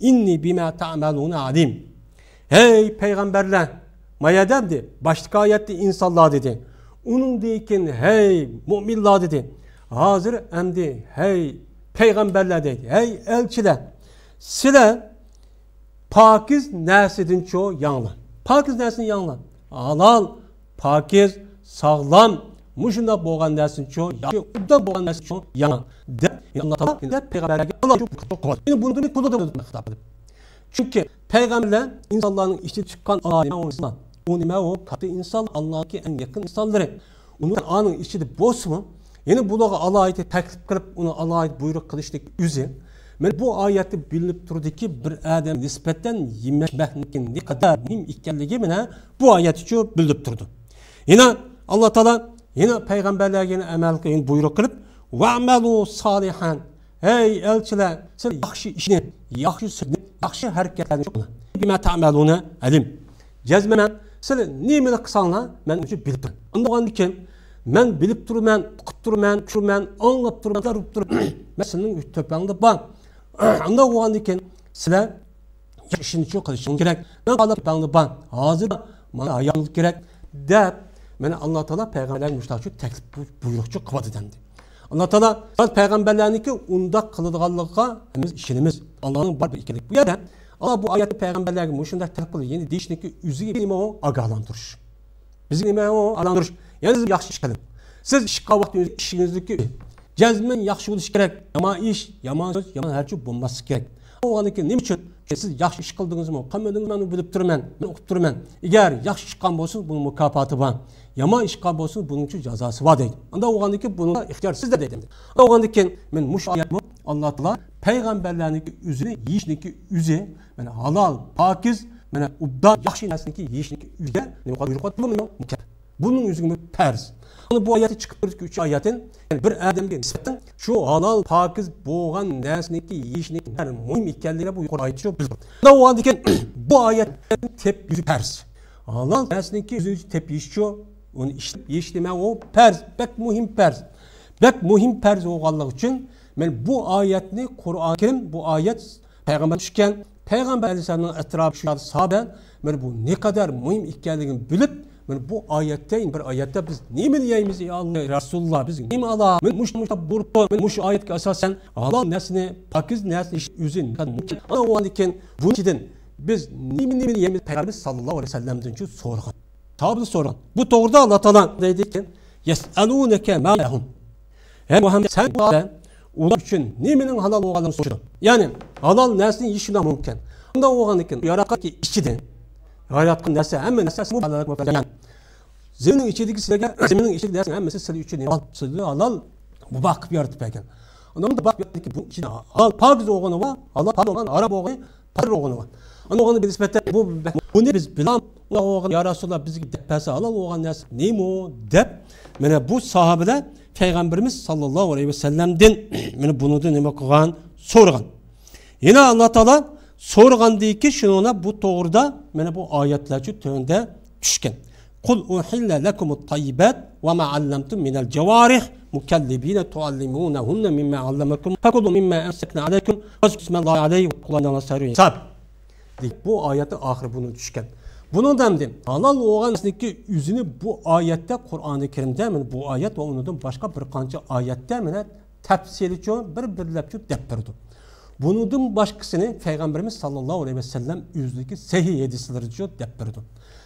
ئىننى بىما تەئمەلۇنە ئەلىم. ھەي پەيغەمبەرلەر، ما يەردە ئەمدى باشتىكى ئايەتتە ئىنسانلار دېدى. ئۇنىڭدىن كېيىن ھەي مۇئمىنلار دېدى. ھازىر ئەمدى ھەي پەيغەمبەرلەر دەيدۇ. ھەي ئەلچىلەر، سىلەر پاكىز نەرسىدىنچۇ يەڭلار. پاكىز نەرسىنى يەڭلار. ھالال، پاكىز، ساغلام، مۇشۇنداق بولغان نەرسىنىچۇ، ياخشى، ئوبدان بولغان نەرسىنىچۇ يەڭلار دەپ، ئاللا تائالا پەيغەمبەرگە ئالاھىدە قىلىپ، بۇنى كۇلۇ دەپ خىتاب قىلىپ. چۈنكى پەيغەمبەرلەر ئىنسانلارنىڭ ئىچىدىن چىققان ئالاھىدە ئۇ نېمە ئۇ؟ كاتتا ئىنسان، ئاللاغا ئەڭ يېقىن ئىنسانلىرى. ئۇنىڭ ئانىڭ ئىچىدە بولسىمۇ، يەنە بۇلارغا ئالاھىدە تەكلىپ قىلىپ، ئۇنى ئالاھىدە بۇيرۇق قىلىشنىڭ ئۆزى، مانا بۇ ئايەتتە بىلىنىپ تۇرىدۇكى، بىر ئادەم نىسبەتەن يېمەكنىڭكى نەقەدەر مۇھىم ئىكەنلىكى مانا بۇ ئايەتتىچۇ بىلىنىپ تۇرىدۇ. يەنە ئاللا تائالا يەنە پەيغەمبەرلەرگە يەنە ئەمەل قىلىڭ بۇيرۇق قىلىپ، ۋەئمەلۇ سالىھەن. ھەي ئەلچىلەر، سىلەر ياخشى ئىشنى، ياخشى سۆزنى، ياخشى ھەرىكەتلەرنى قىلىڭ. بىما تەئمەلۇنە ئەلىم. جەزمەن سىلەر نېمىنى قىلساڭلار، مەن ئۇنى بىلىپ تۇرىمەن. ئاندىن بولغاندىكىن، مەن بىلىپ تۇرىمەن، ئۇقۇپ تۇرىمەن، چۈشۈرىمەن، ئاڭلاپ تۇرىمەن، كۆرۈپ تۇرىمەن. مەن سىلەرنىڭ تۆپەڭدە بار. ئانداق بولغاندىكىن، سىلەر ياخشى ئىشنى قىلىشىڭ كېرەك. مەن قالاپ تۆپەڭدە بار. ھازىر ماڭا ھايات كېرەك، دەپ، مانا ئاللا تائالا پەيغەمبەرلەرگە مۇشۇنداق تەكلىپ، بۇيرۇقچۇ قىلىۋاتىدۇ ئەمدى. ئاللا تائالا پەيغەمبەرلەرنىڭكى ئۇنداق قىلىدىغانلىقىغا ھەممىمىز ئىشىنىمىز. ئاللانىڭ بار بىر ئىكەنلىكى. بۇ يەردە ئاللا بۇ ئايەتتە پەيغەمبەرلەرگە مۇشۇنداق تەكلىپ قىلدى، يەنى دېيىشنىكى ئۆزىگە نېمە ئۇ؟ ئاگاھلاندۇرۇش. بىزگە نېمە ئۇ؟ ئاگاھلاندۇرۇش. يەنى سىز ياخشى ئىش قىلىڭ. سىز ئىش قىلغان ۋاقتىڭىزدا ئىشىڭىزدىكى جەزمەن ياخشى بولۇشى كېرەك. يامان ئىش، يامان سۆز، يامان ھەرىكەت بولماسلىقى كېرەك. بولغاندىن كېيىن نېمە ئۈچۈن؟ سىز ياخشى ئىش قىلدىڭىزمۇ؟ قىلمىدىڭىزمۇ؟ مەن بىلىپ تۇرىمەن، مەن ئۇقۇپ تۇرىمەن. ئەگەر ياخشى ئىش قىلغان بولسىڭىز، بۇنىڭ مۇكاپاتى بار. يامان ئىش قىلغان بولسىڭىز، بۇنىڭ ئۈچۈن جازاسى بار دەيدۇ. ئانداق بولغاندىن كېيىن بۇنىڭغا ئىختىيار سىزدە دەيدۇ. ئانداق بولغاندىن كېيىن مانا مۇشۇ ئايەتمۇ ئاللا تائالا پەيغەمبەرلەرنىڭكى ئۆزىنى يېيىشنىڭكى ئۆزى، مانا ھالال، پاكىز، مانا ئوبدان، ياخشى نەرسىنىڭكى يېيىشنىڭكى ئۆزىگە نېمە قىلىدۇ؟ بۇيرۇق قىلىدۇ، بۇنىڭ مۇكاپاتى. بۇنىڭ ئۆزىگە پەرز. مانا بۇ ئايەتتە چىقىپ تۇرىدۇكى ئۈچ ئايەتتىن، يەنى بىر ئادەمگە نىسبەتەن شۇ ھالال، پاكىز بولغان نەرسىنىڭكى يېيىشنىڭكى نېمە مۇھىم ئىكەنلىكىنى بۇ يۇقىرى ئايەتتە بىلدۈردى. مانا ئۇ ئاندىن كېيىن بۇ ئايەتتىن تېپىپ يېيىش پەرز. ھالال نەرسىنىڭكى ئۆزىنى تېپىپ يېيىشچۇ، ئۇنى ئىشلەپ يېيىش نېمە ئۇ؟ پەرز، بەك مۇھىم پەرز. بەك مۇھىم پەرز بولغانلىقى ئۈچۈن مەن بۇ ئايەتنى، قۇرئان كەرىم، بۇ ئايەت پەيغەمبەر چۈشكەن، پەيغەمبەر ئەلەيھىسسالامنىڭ ئەتراپى شۇ ساھابە، مانا بۇ نەقەدەر مۇھىم ئىكەنلىكىنى بىلىپ، مانا بۇ ئايەتتە، بىر ئايەتتە بىز نېمىنى يەيمىز، ئەي ئاللا، يا رەسۇلاللا، بىز نېمە ئالا؟ مانا مۇشۇ، مۇشۇ بۇيرۇپتۇ، مانا مۇشۇ ئايەتكە ئاساسەن ھالال نەرسىنى، پاكىز نەرسىنى يېيىش ئۆزى نەقەدەر مۇھىم. ئانا بولغاندىن كېيىن بۇنىڭ ئىچىدىن بىز نېمە، نېمىنى يەيمىز؟ پەيغەمبەر ساللاللاھۇ ئەلەيھى ۋەسەللەمدىن سورىغان. ساھابىلەر سورىغان. بۇ توغرىدا ئاللا تائالا دەيدىكەن، يەسئەلۇنەكە ما لەھۇم. ھەي مۇھەممەد، سەن ئۇلار ئۈچۈن نېمىنىڭ ھالال بولغانلىقىنى سورىشىدۇ. يەنى ھالال نەرسىنى يېيىش شۇنداق مۇمكىن. ئۇنداق بولغاندىكىن ياراتقان ئىچىدىن، ياراتقان نەرسە، ھەممە نەرسە زېمىننىڭ ئىچىدىكى سىلەرگە، زېمىننىڭ ئىچىدىكى ھەممىسى سىلەر ئۈچۈن ھالال، سىلەرنى ھالال مۇباھ قىلىپ يارىتىپ بەرگەن. ئۇنىڭدا باق بۇ يەردىكى بۇ ئىچىدە ھالال پاكىز بولغىنى بار، ھالال پاكىز بولغان، ھارام بولغىنى، پاكىز بولغىنى بار. ئۇنىڭغا نىسبەتەن بۇ، بۇنى بىز بىلەم، ئۇنداق بولغان يا رەسۇلاللا بىزگە دەپ بەرسە ھالال بولغان نەرسە نېمە دەپ، مانا بۇ ساھابىلەر پەيغەمبىرىمىز ساللاللاھۇ ئەلەيھى ۋەسەللەمدىن مانا بۇنىڭدىن نېمە قىلغان؟ سورىغان. يەنە ئاللا تائالا سورىغاندىكى شۇنىڭ بۇ توغرىدا مانا بۇ ئايەتلەرچۇ تۆۋەندە چۈشكەن. قل أحل لكم الطيبات وما علمتم من الجوارح مكلبين تعلمونهن مما علمكم فكلوا مما أمسكن عليكم واذكروا اسم الله عليه واتقوا الله إن الله سريع الحساب. دېگەن بۇ ئايەتنىڭ ئاخىرى بۇنىڭ چۈشكەن. بۇنىڭدا ئەمدى ھالال بولغان نەرسىنىڭكى ئۆزىنى بۇ ئايەتتە، قۇرئانى كەرىمدە مانا بۇ ئايەت ۋە ئۇنىڭدىن باشقا بىر قانچە ئايەتتە مانا تەپسىلىچۇ، بىر بىرلەپچۇ دەپ بېرىدۇ. بۇنىڭدىن باشقىسىنى پەيغەمبىرىمىز ساللاللاھۇ ئەلەيھى ۋەسەللەم ئۆزىدىكى سەھىھ ھەدىسلىرىچۇ دەپ بېرىدۇ.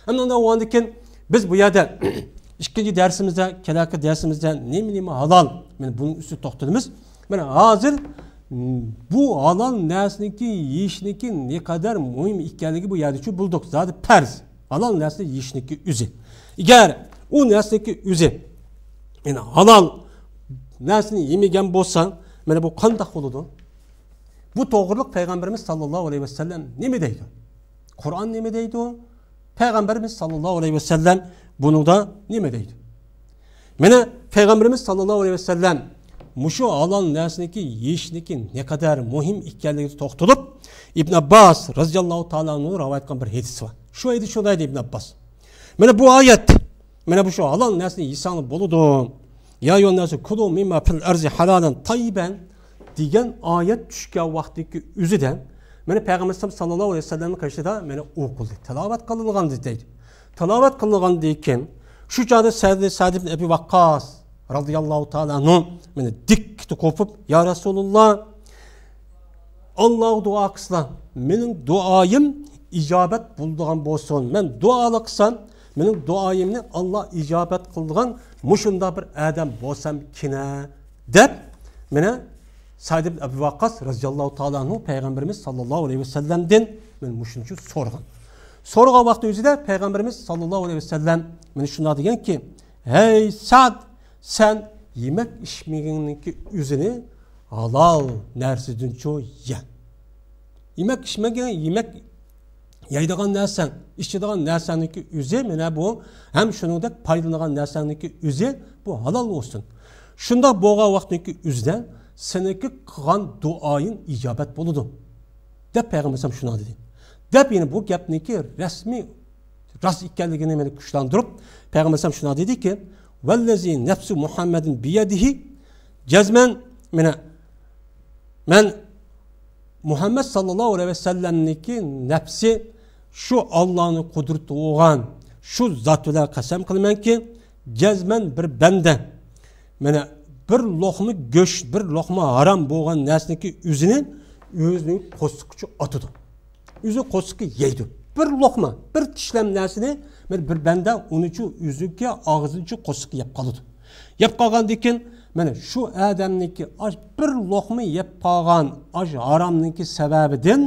ئەمدى ئۇنداق بولغاندىن كېيىن بىز بۇ يەردە ئىككىنچى دەرسىمىزدە، كېلەركى دەرسىمىزدە نېمە، نېمە ھالال؟ مانا بۇنىڭ ئۈستىدە توختىلىمىز. مانا ھازىر بۇ ھالال نەرسىنىڭكى يېيىشنىڭكى نەقەدەر مۇھىم ئىكەنلىكى بۇ يەردە چۈشىنىپ بولدۇق. زادى پەرز. ھالال نەرسىنى يېيىشنىڭكى ئۆزى. ئەگەر ئۇ نەرسىنىڭكى ئۆزى، يەنى ھالال نەرسىنى يېمىگەن بولسا، مانا بۇ قانداق بولىدۇ؟ بۇ توغرىلىق پەيغەمبىرىمىز ساللاللاھۇ ئەلەيھى ۋەسەللەم نېمە دەيدۇ؟ قۇرئان نېمە دەيدۇ؟ پەيغەمبىرىمىز ساللاللاھۇ ئەلەيھى ۋەسەللەم بۇنىڭدا نېمە دەيدۇ؟ مانا پەيغەمبىرىمىز ساللاللاھۇ ئەلەيھى ۋەسەللەم مۇشۇ ھالال نەرسىنىڭكى يېيىشنىڭكى نەقەدەر مۇھىم ئىكەنلىكىگە توختىلىپ، ئىبن ئابباس رازىياللاھۇ تائالا ئەنھۇ رىۋايەت قىلغان بىر ھەدىسى بار. شۇ ھەدىس شۇنداق دەيدۇ ئىبن ئابباس. مانا بۇ ئايەت، مانا بۇ شۇ ھالال نەرسىنى يېسەڭلار بولىدۇ. يا ئەييۇھەنناسۇ كۇلۇ مىمما فىل ئەرزى ھالالەن تەييىبەن دېگەن ئايەت چۈشكەن ۋاقىتتىكى ئۆزىدە، مانا پەيغەمبەر ساللاللاھۇ ئەلەيھى ۋەسەللەمنىڭ قېشىدا مانا ئوقۇلدى، تىلاۋەت قىلىنغانىدى دەيدۇ. تىلاۋەت قىلىنغاندىن كېيىن، شۇ چاغدا سەد، سەد ئىبن ئەبى ۋەققاس رازىياللاھۇ تائالا ئەنھۇ مانا دىككىتە قوپۇپ، يا رەسۇلۇللا، ئاللاغا دۇئا قىلسىلا، مېنىڭ دۇئايىم ئىجابەت بولىدىغان بولسۇن. مەن دۇئا قىلسام، مېنىڭ دۇئايىمنى ئاللا ئىجابەت قىلىدىغان مۇشۇنداق بىر ئادەم بولسامكىنە، دەپ، مانا سەد ئىبن ئەبى ۋەققاس رازىياللاھۇ تائالا ئەنھۇ پەيغەمبىرىمىز ساللاللاھۇ ئەلەيھى ۋەسەللەمدىن مانا مۇشۇنى سورىغان. سورىغان ۋاقتى ئۆزىدە پەيغەمبىرىمىز ساللاللاھۇ ئەلەيھى ۋەسەللەم مانا شۇنداق دېگەنكى، ھەي سەد، سەن يېمەك ئىچمىكىڭنىڭكى ئۆزىنى ھالال نەرسىدىنچۇ يە. يېمەك ئىچمىكىڭ، يېمەك يەيدىغان نەرسەڭ، ئىچىدىغان نەرسەڭنىڭكى ئۆزى مانا بۇ، ھەم شۇنىڭدەك پايدىلىنىدىغان نەرسەڭنىڭكى ئۆزى بۇ ھالال بولسۇن. شۇنداق بولغان ۋاقىتنىڭكى ئۆزىدە سېنىڭكى قىلغان دۇئايىڭ ئىجابەت بولىدۇ، دەپ پەيغەمبەر ئەلەيھىسسالام شۇنداق دېدى. دەپ يەنە بۇ گەپنىڭكى رەسمىي راست ئىكەنلىكىنى مانا كۈچلەندۈرۈپ، پەيغەمبەر ئەلەيھىسسالام شۇنداق دېدىكى، ۋەللەزى نەفسۇ مۇھەممەدىن بىيەدىھى، جەزمەن، مانا، مەن مۇھەممەد ساللاللاھۇ ئەلەيھى ۋەسەللەمنىڭكى نەپسى شۇ ئاللانىڭ قۇدرىتى بولغان شۇ زات بىلەن قەسەم قىلىمەنكى، جەزمەن بىر بەندە، مانا، بىر لوقما گۆش، بىر لوقما ھارام بولغان نەرسىنىڭكى ئۆزىنى ئۆزىنىڭ قورسىقىغا ئاتىدۇ. ئۆزى قورسىقى يەيدۇ. بىر لوقما، بىر چىشلەم نەرسىنى بىر، بىر بەندە ئۇنىچۇ ئۆزىنىڭكى ئاغزىنىچۇ قورسىقى يەپ قالىدۇ. يەپ قالغاندىن كېيىن، مانا شۇ ئادەمنىڭكى ئاش بىر لوقما يەپ قالغان ئاش ھارامنىڭكى سەۋەبىدىن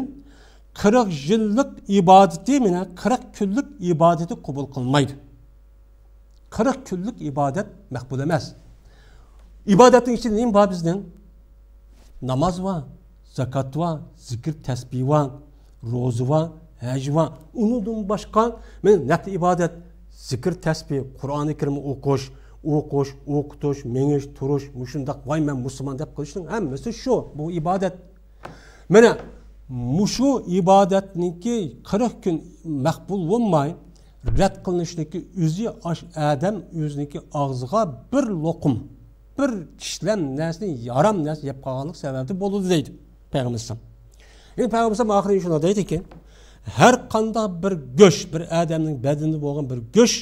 قىرىق يىللىق ئىبادىتى، مانا قىرىق كۈنلۈك ئىبادىتى قوبۇل قىلمايدۇ. قىرىق كۈنلۈك ئىبادەت مەقبۇل ئەمەس. ئىبادەتنىڭ ئىچىدە نېمە بار بىزنىڭ؟ ناماز بار، زاكات بار، زىكىر تەسبىھ بار، روزا بار، ھەج بار. ئۇنىڭدىن باشقا مانا نەپلى ئىبادەت، زىكىر تەسبىھ، قۇرئانى كەرىم ئوقۇش، ئوقۇش، ئوقۇتۇش، مېڭىش، تۇرۇش، مۇشۇنداق، ۋاي مەن مۇسۇلمان دەپ قىلىشنىڭ ھەممىسى شۇ، بۇ ئىبادەت. مانا مۇشۇ ئىبادەتنىڭكى قىرىق كۈن مەقبۇل بولماي، رەت قىلىنىشنىڭكى ئۆزى ئاش ئادەم ئۆزىنىڭكى ئاغزىغا بىر لوقۇم، بىر چىشلەم نەرسىنى، ھارام نەرسە يەپ قالغانلىق سەۋەبىدىن بولىدۇ دەيدۇ پەيغەمبەر ئەلەيھىسسالام. يەنى پەيغەمبەر ئەلەيھىسسالام ئاخىرى شۇنداق دەيدىكى، ھەر قانداق بىر گۆش، بىر ئادەمنىڭ بەدىنىدە بولغان بىر گۆش،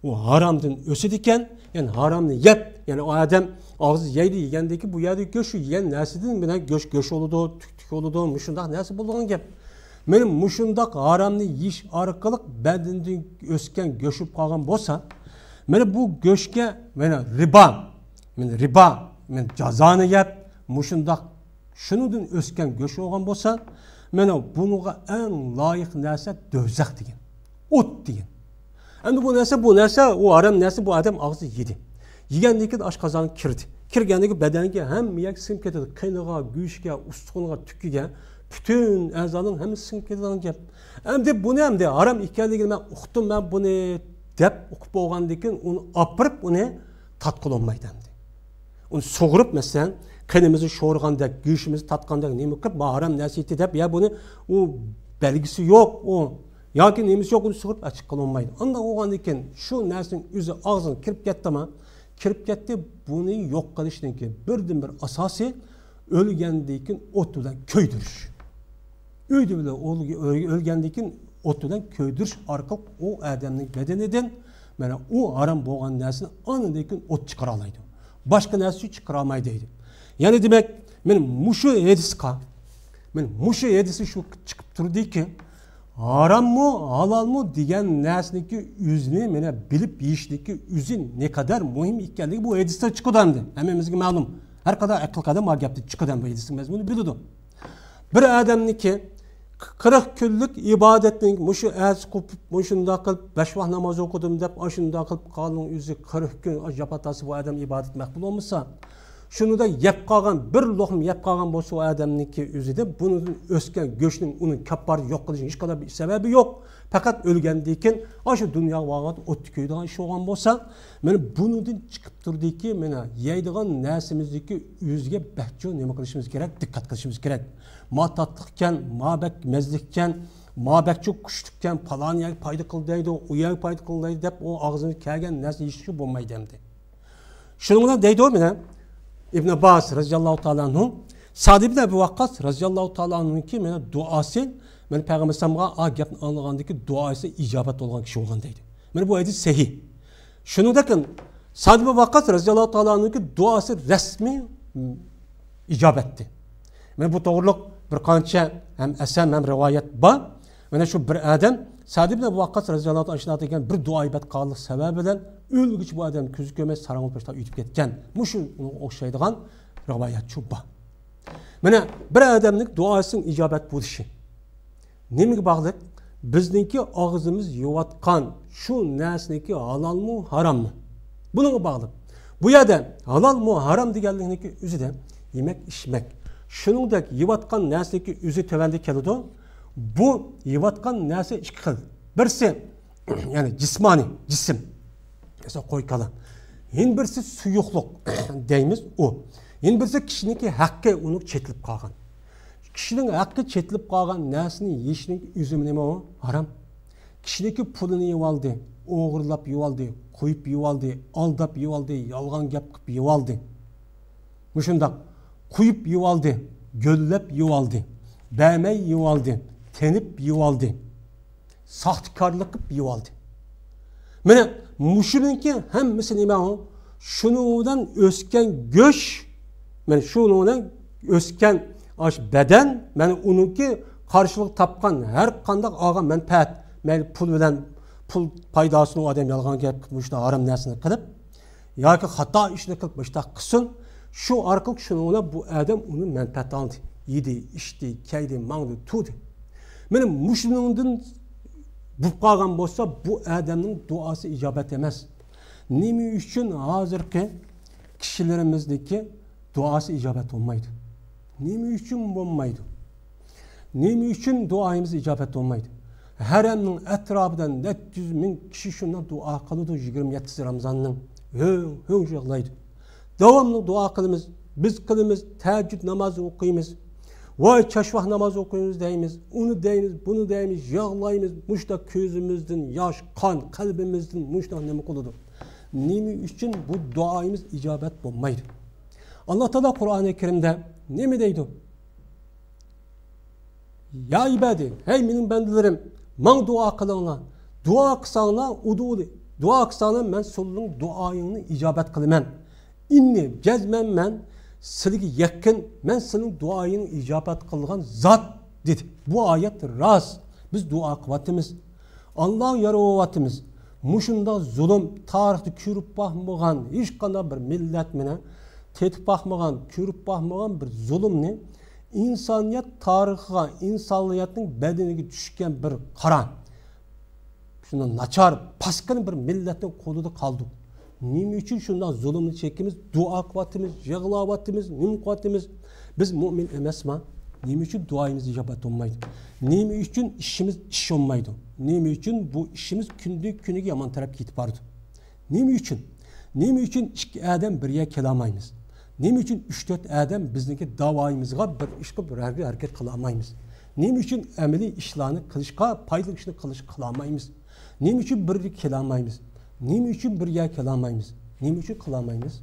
ئۇ ھارامدىن ئۆسىدىكەن، يەنى ھارامنى يەپ، يەنى ئۇ ئادەم ئاغزى يەيدۇ، يېگەندىكى بۇ يەردە گۆش، يېگەن نەرسىدىن بىلەن گۆش گۆش بولىدۇ، تۈك تۈك بولىدۇ، مۇشۇنداق نەرسە بولىدىغان گەپ. مانا مۇشۇنداق ھارامنى يېيىش ئارقىلىق بەدىنىدىن ئۆسكەن گۆش بولۇپ قالغان بولسا، مانا بۇ گۆشكە مانا رىبا، مانا رىبا، مانا جازانى يەپ، مۇشۇنداق شۇنىڭدىن ئۆسكەن گۆش بولغان بولسا، مانا بۇنىڭغا ئەڭ لايىق نەرسە دوزاخ دېگەن، ئوت دېگەن. ئەمدى بۇ نەرسە، بۇ نەرسە، ئۇ ھارام نەرسە بۇ ئادەم ئاغزىغا يېدى. يېگەندىن كېيىن ئاشقازانغا كىردى. كىرگەندىن كېيىن بەدەنگە ھەممە يەرگە سىڭىپ كېتىدۇ. قېنىغا، گۆشىگە، ئۇستىخىنىغا، تۈكىگە، پۈتۈن ئەزانىڭ ھەممىسى سىڭىپ كېتىدىغان گەپ. ئەمدى بۇنى ئەمدى ھارام ئىكەنلىكىنى مەن ئۇقتۇم، مەن بۇنى دەپ ئۇقۇپ بولغاندىن كېيىن ئۇنى ئاپىرىپ ئۇنى تاتقىلى بولمايدۇ ئەمدى. ئۇنى سۇغۇرۇپ، مەسىلەن، قېنىمىزنى شورىغاندەك، گۆشىمىزنى تاتقاندەك نېمە قىلىپ، ما ھارام نەرسە يېدى دەپ، يا بۇنى ئۇ بەلگىسى يوق، ئۇ ياكى نېمىسى يوق، ئۇنى سۇغۇرۇپ ئاچچىق قىلالمايدۇ. ئانداق بولغاندىن كېيىن شۇ نەرسىنىڭ ئۆزى ئاغزىغا كىرىپ كەتتىما، كىرىپ كەتتى، بۇنى يوق قىلىشنىڭكى بىردىنبىر ئاساسى ئۆلگەندىن كېيىن ئوت بىلەن كۆيدۈرۈش. ئۆيدە بىلەن ئۆلگەندىن كېيىن ئوت بىلەن كۆيدۈرۈش ئارقىلىق ئۇ ئادەمنىڭ بەدىنىدىن، مانا، ئۇ ھارام بولغان نەرسىنى ئاندىن كېيىن ئوت چىقىرالايدۇ. باشقا نەرسە چىقىرالمايدۇ دەيدۇ. يەنى دېمەك، مانا مۇشۇ ھەدىسقا، مانا مۇشۇ ھەدىسى شۇ چىقىپ تۇردىكى، ھاراممۇ، ھالالمۇ دېگەن نەرسىنىڭكى ئۆزىنى، مانا، بىلىپ يېيىشنىڭكى ئۆزى نەقەدەر مۇھىم ئىكەنلىكى بۇ ھەدىستىن چىقىدۇ ئەمدى. ھەممىمىزگە مەلۇم. ھەر قانداق ئەقىل قەدەم ما گەپتىن چىقىدۇ، بۇ ھەدىسنىڭ مەزمۇنى بىلىدۇ. بىر ئادەمنىكى قىرىق كۈنلۈك ئىبادەتنىڭ مۇشۇ ئەتىسى قوپۇپ، مۇشۇنداق قىلىپ، بەش ۋاق ناماز ئوقۇدۇم دەپ، ئاشۇنداق قىلىپ قالغان ئۆزى قىرىق كۈن ئاش جاپا تارتسا، بۇ ئادەم ئىبادەت مەقبۇل بولمىسا، شۇنىدا يەپ قالغان، بىر لوقما يەپ قالغان بولسا، ئۇ ئادەمنىڭكى ئۆزىدە بۇنىڭدىن ئۆسكەن گۆشنىڭ، ئۇنىڭ كاپپارىتى يوق قىلىشنىڭ ھېچقانداق بىر سەۋەبى يوق. پەقەت ئۆلگەندىن كېيىن ئاشۇ دۇنياغا بارغان ئوتتا كۆيىدىغان ئىش بولغان بولسا، مانا بۇنىڭدىن چىقىپ تۇردىكى، مانا يەيدىغان نەرسىمىزدىكى ئۆزىگە بەكچۇ نېمە قىلىشىمىز كېرەك، دىققەت قىلىشىمىز كېرەك. ما تاتلىقكەن، ما بەك مەززىلىككەن، ما بەكچۇ كۈچلۈككەن، پالان يەرگە پايدا قىلدايدۇ، ئۇ يەرگە پايدا قىلدايدۇ دەپ، ئۇ ئاغزىمىزغا كەلگەن نەرسىنى يېيىشكە بولمايدۇ ئەمدى. شۇنىڭ بىلەن دەيدۇ مانا ئىبن ئابباس رەزىياللاھۇ تائالا ئەنھۇ، سەئد ئىبن ئەبۇ ۋەققاس رەزىياللاھۇ تائالا ئەنھۇنىڭكى مانا دۇئاسى، مانا پەيغەمبەر ئەلەيھىسسالامغا ئا گەپنى ئاڭلىغاندىكى دۇئاسى ئىجابەت بولغان كىشى بولغان دەيدۇ. مانا بۇ ھەدىس سەھىھ. شۇنىڭدەك سەئد ئىبن ۋەققاس رەزىياللاھۇ تائالا ئەنھۇنىڭكى دۇئاسى رەسمىي ئىجابەتتى. مانا بۇ توغرۇلۇق بىر قانچە ھەم ئەسەر ھەم رىۋايەت بار. مانا شۇ بىر ئادەم سەئد ئىبن ئەبۇ ۋەققاس رەزىياللاھۇ تائالا ئەنھۇ دېگەن بىر دۇئا ئىجابەت قىلغانلىق سەۋەبى بىلەن ئۆلگۈچە بۇ ئادەم كۆزى كۆرمەي ساراڭ بولۇپ باشلاپ ئۆتۈپ كەتكەن. مۇشۇ ئۇنىڭغا ئوخشايدىغان رىۋايەتچۇ بار. مانا بىر ئادەمنىڭ دۇئاسىنىڭ ئىجابەت بولۇشى نېمىگە باغلىق؟ بىزنىڭكى ئاغزىمىز يەۋاتقان شۇ نەرسىنىڭكى ھالالمۇ، ھاراممۇ؟ بۇنىڭغا باغلىق. بۇ يەردە ھالالمۇ، ھارام دېگەنلىكنىڭكى ئۆزىدە يېمەك، ئىچمەك. شۇنىڭدەك يەۋاتقان نەرسىنىڭكى ئۆزى تۆۋەندە كېلىدۇ. بۇ يەۋاتقان نەرسە ئىككى خىل. بىرسى، يەنى جىسمانىي، جىسىم. مەسىلەن، قوي، كالا. يەنە بىرسى سۇيۇقلۇق دەيمىز ئۇ. يەنە بىرسى كىشىنىڭكى ھەققى ئۇنىڭ چېتىلىپ قالغان. كىشىنىڭ ھەققى چېتىلىپ قالغان نەرسىنى يېيىشنىڭ ئۆزى نېمە ئۇ؟ ھارام. كىشىنىڭكى پۇلىنى يەۋالدى، ئوغرىلاپ يەۋالدى، قويۇپ يەۋالدى، ئالداپ يەۋالدى، يالغان گەپ قىلىپ يەۋالدى. مۇشۇنداق قويۇپ يەۋالدى، گۆللەپ يەۋالدى، بەرمەي يەۋالدى، تېنىپ يەۋالدى، ساختىكارلىق قىلىپ يەۋالدى. مانا مۇشۇنىڭكى ھەممىسى نېمە ئۇ؟ شۇنىڭ بىلەن ئۆسكەن گۆش، مانا شۇنىڭ بىلەن ئۆسكەن ئاش بەدەن، مانا ئۇنىڭكى قارشىلىق تاپقان ھەر قانداق ئالغان مەنپەئەت، مەيلى پۇل بىلەن، پۇل پايداسىنى ئۇ ئادەم يالغان گەپ قىلىپ، مۇشۇنداق ھارام نەرسىنى قىلىپ، ياكى خاتا ئىشنى قىلىپ مۇشۇنداق قىلسۇن، شۇ ئارقىلىق شۇنىڭ بىلەن بۇ ئادەم ئۇنى مەنپەئەت ئالدى، يېدى، ئىچتى، كەيدى، ماڭدى، تۇردى. مانا مۇشۇنىڭدىن بولۇپ قالغان بولسا، بۇ ئادەمنىڭ دۇئاسى ئىجابەت ئەمەس. نېمە ئۈچۈن ھازىرقى كىشىلىرىمىزنىڭكى دۇئاسى ئىجابەت بولمايدۇ؟ نېمە ئۈچۈن بولمايدۇ؟ نېمە ئۈچۈن دۇئايىمىز ئىجابەت بولمايدۇ؟ ھەرەمنىڭ ئەتراپىدا نەچچە يۈز مىڭ كىشى شۇنداق دۇئا قىلىدۇ يىگىرمە يەتتىسى رامىزاننىڭ. ھۆڭ، ھۆڭ يىغلايدۇ. داۋاملىق دۇئا قىلىمىز. بىز قىلىمىز، تەھەججۇد نامازى ئوقۇيمىز. ۋاي، چاشۋاق ناماز ئوقۇيمىز دەيمىز. ئۇنى دەيمىز، بۇنى دەيمىز، يىغلايمىز. مۇشۇنداق كۆزىمىزدىن ياش، قان، قەلبىمىزدىن مۇشۇنداق نېمە قىلىدۇ؟ نېمە ئۈچۈن بۇ دۇئايىمىز ئىجابەت بولمايدۇ؟ ئاللا تائالا قۇرئانى كەرىمدە نېمە دەيدۇ؟ يا ئىبادى، ھەي مېنىڭ بەندىلىرىم، ماڭا دۇئا قىلىڭلار. دۇئا قىلساڭلار، ئۇدۇلى، دۇئا قىلساڭلار، مەن سىلىنىڭ دۇئايىڭنى ئىجابەت قىلىمەن. ئىننى، جەزمەن مەن سىلىگە يېقىن، مەن سىلىنىڭ دۇئايىڭنى ئىجابەت قىلغان زات، دېدى. بۇ ئايەت راست. بىز دۇئا قىلىۋاتىمىز. ئاللاغا يالۋۇرۇۋاتىمىز. مۇشۇنداق زۇلۇم تارىختا كۆرۈپ باقمىغان، ھېچقانداق بىر مىللەت مانا تېتىپ باقمىغان، كۆرۈپ باقمىغان بىر زۇلۇمنى ئىنسانىيەت تارىخىغا، ئىنسانىيەتنىڭ بەدىنىگە چۈشكەن بىر قارا، شۇنداق ناچار، پاسكىنا بىر مىللەتنىڭ قولىدا قالدۇق. نېمە ئۈچۈن شۇنداق زۇلۇمنى چېكىمىز، دۇئا قىلىۋاتىمىز، يىغلاۋاتىمىز، نېمە قىلىۋاتىمىز؟ بىز مۇئمىن ئەمەسما؟ نېمە ئۈچۈن دۇئايىمىز ئىجابەت بولمايدۇ؟ نېمە ئۈچۈن ئىشىمىز ئىش بولمايدۇ؟ نېمە ئۈچۈن بۇ ئىشىمىز كۈندىن كۈنگە يامان تەرەپكە كېتىپ بارىدۇ؟ نېمە ئۈچۈن؟ نېمە ئۈچۈن ئىككى ئادەم بىر يەرگە كېلەلمەيمىز؟ نېمە ئۈچۈن ئۈچ تۆت ئادەم بىزنىڭكى داۋايىمىزغا بىر ئىش قىلىپ، بىر ھەرىكەت قىلالمايمىز؟ نېمە ئۈچۈن ئەمەلىي ئىشلارنى قىلىشقا، پايدىلىق ئىشنى قىلىشقا قىلالمايمىز؟ نېمە ئۈچۈن بىر يەرگە كېلەلمەيمىز؟ نېمە ئۈچۈن بىر يەرگە كېلەلمەيمىز؟ نېمە ئۈچۈن قىلالمايمىز؟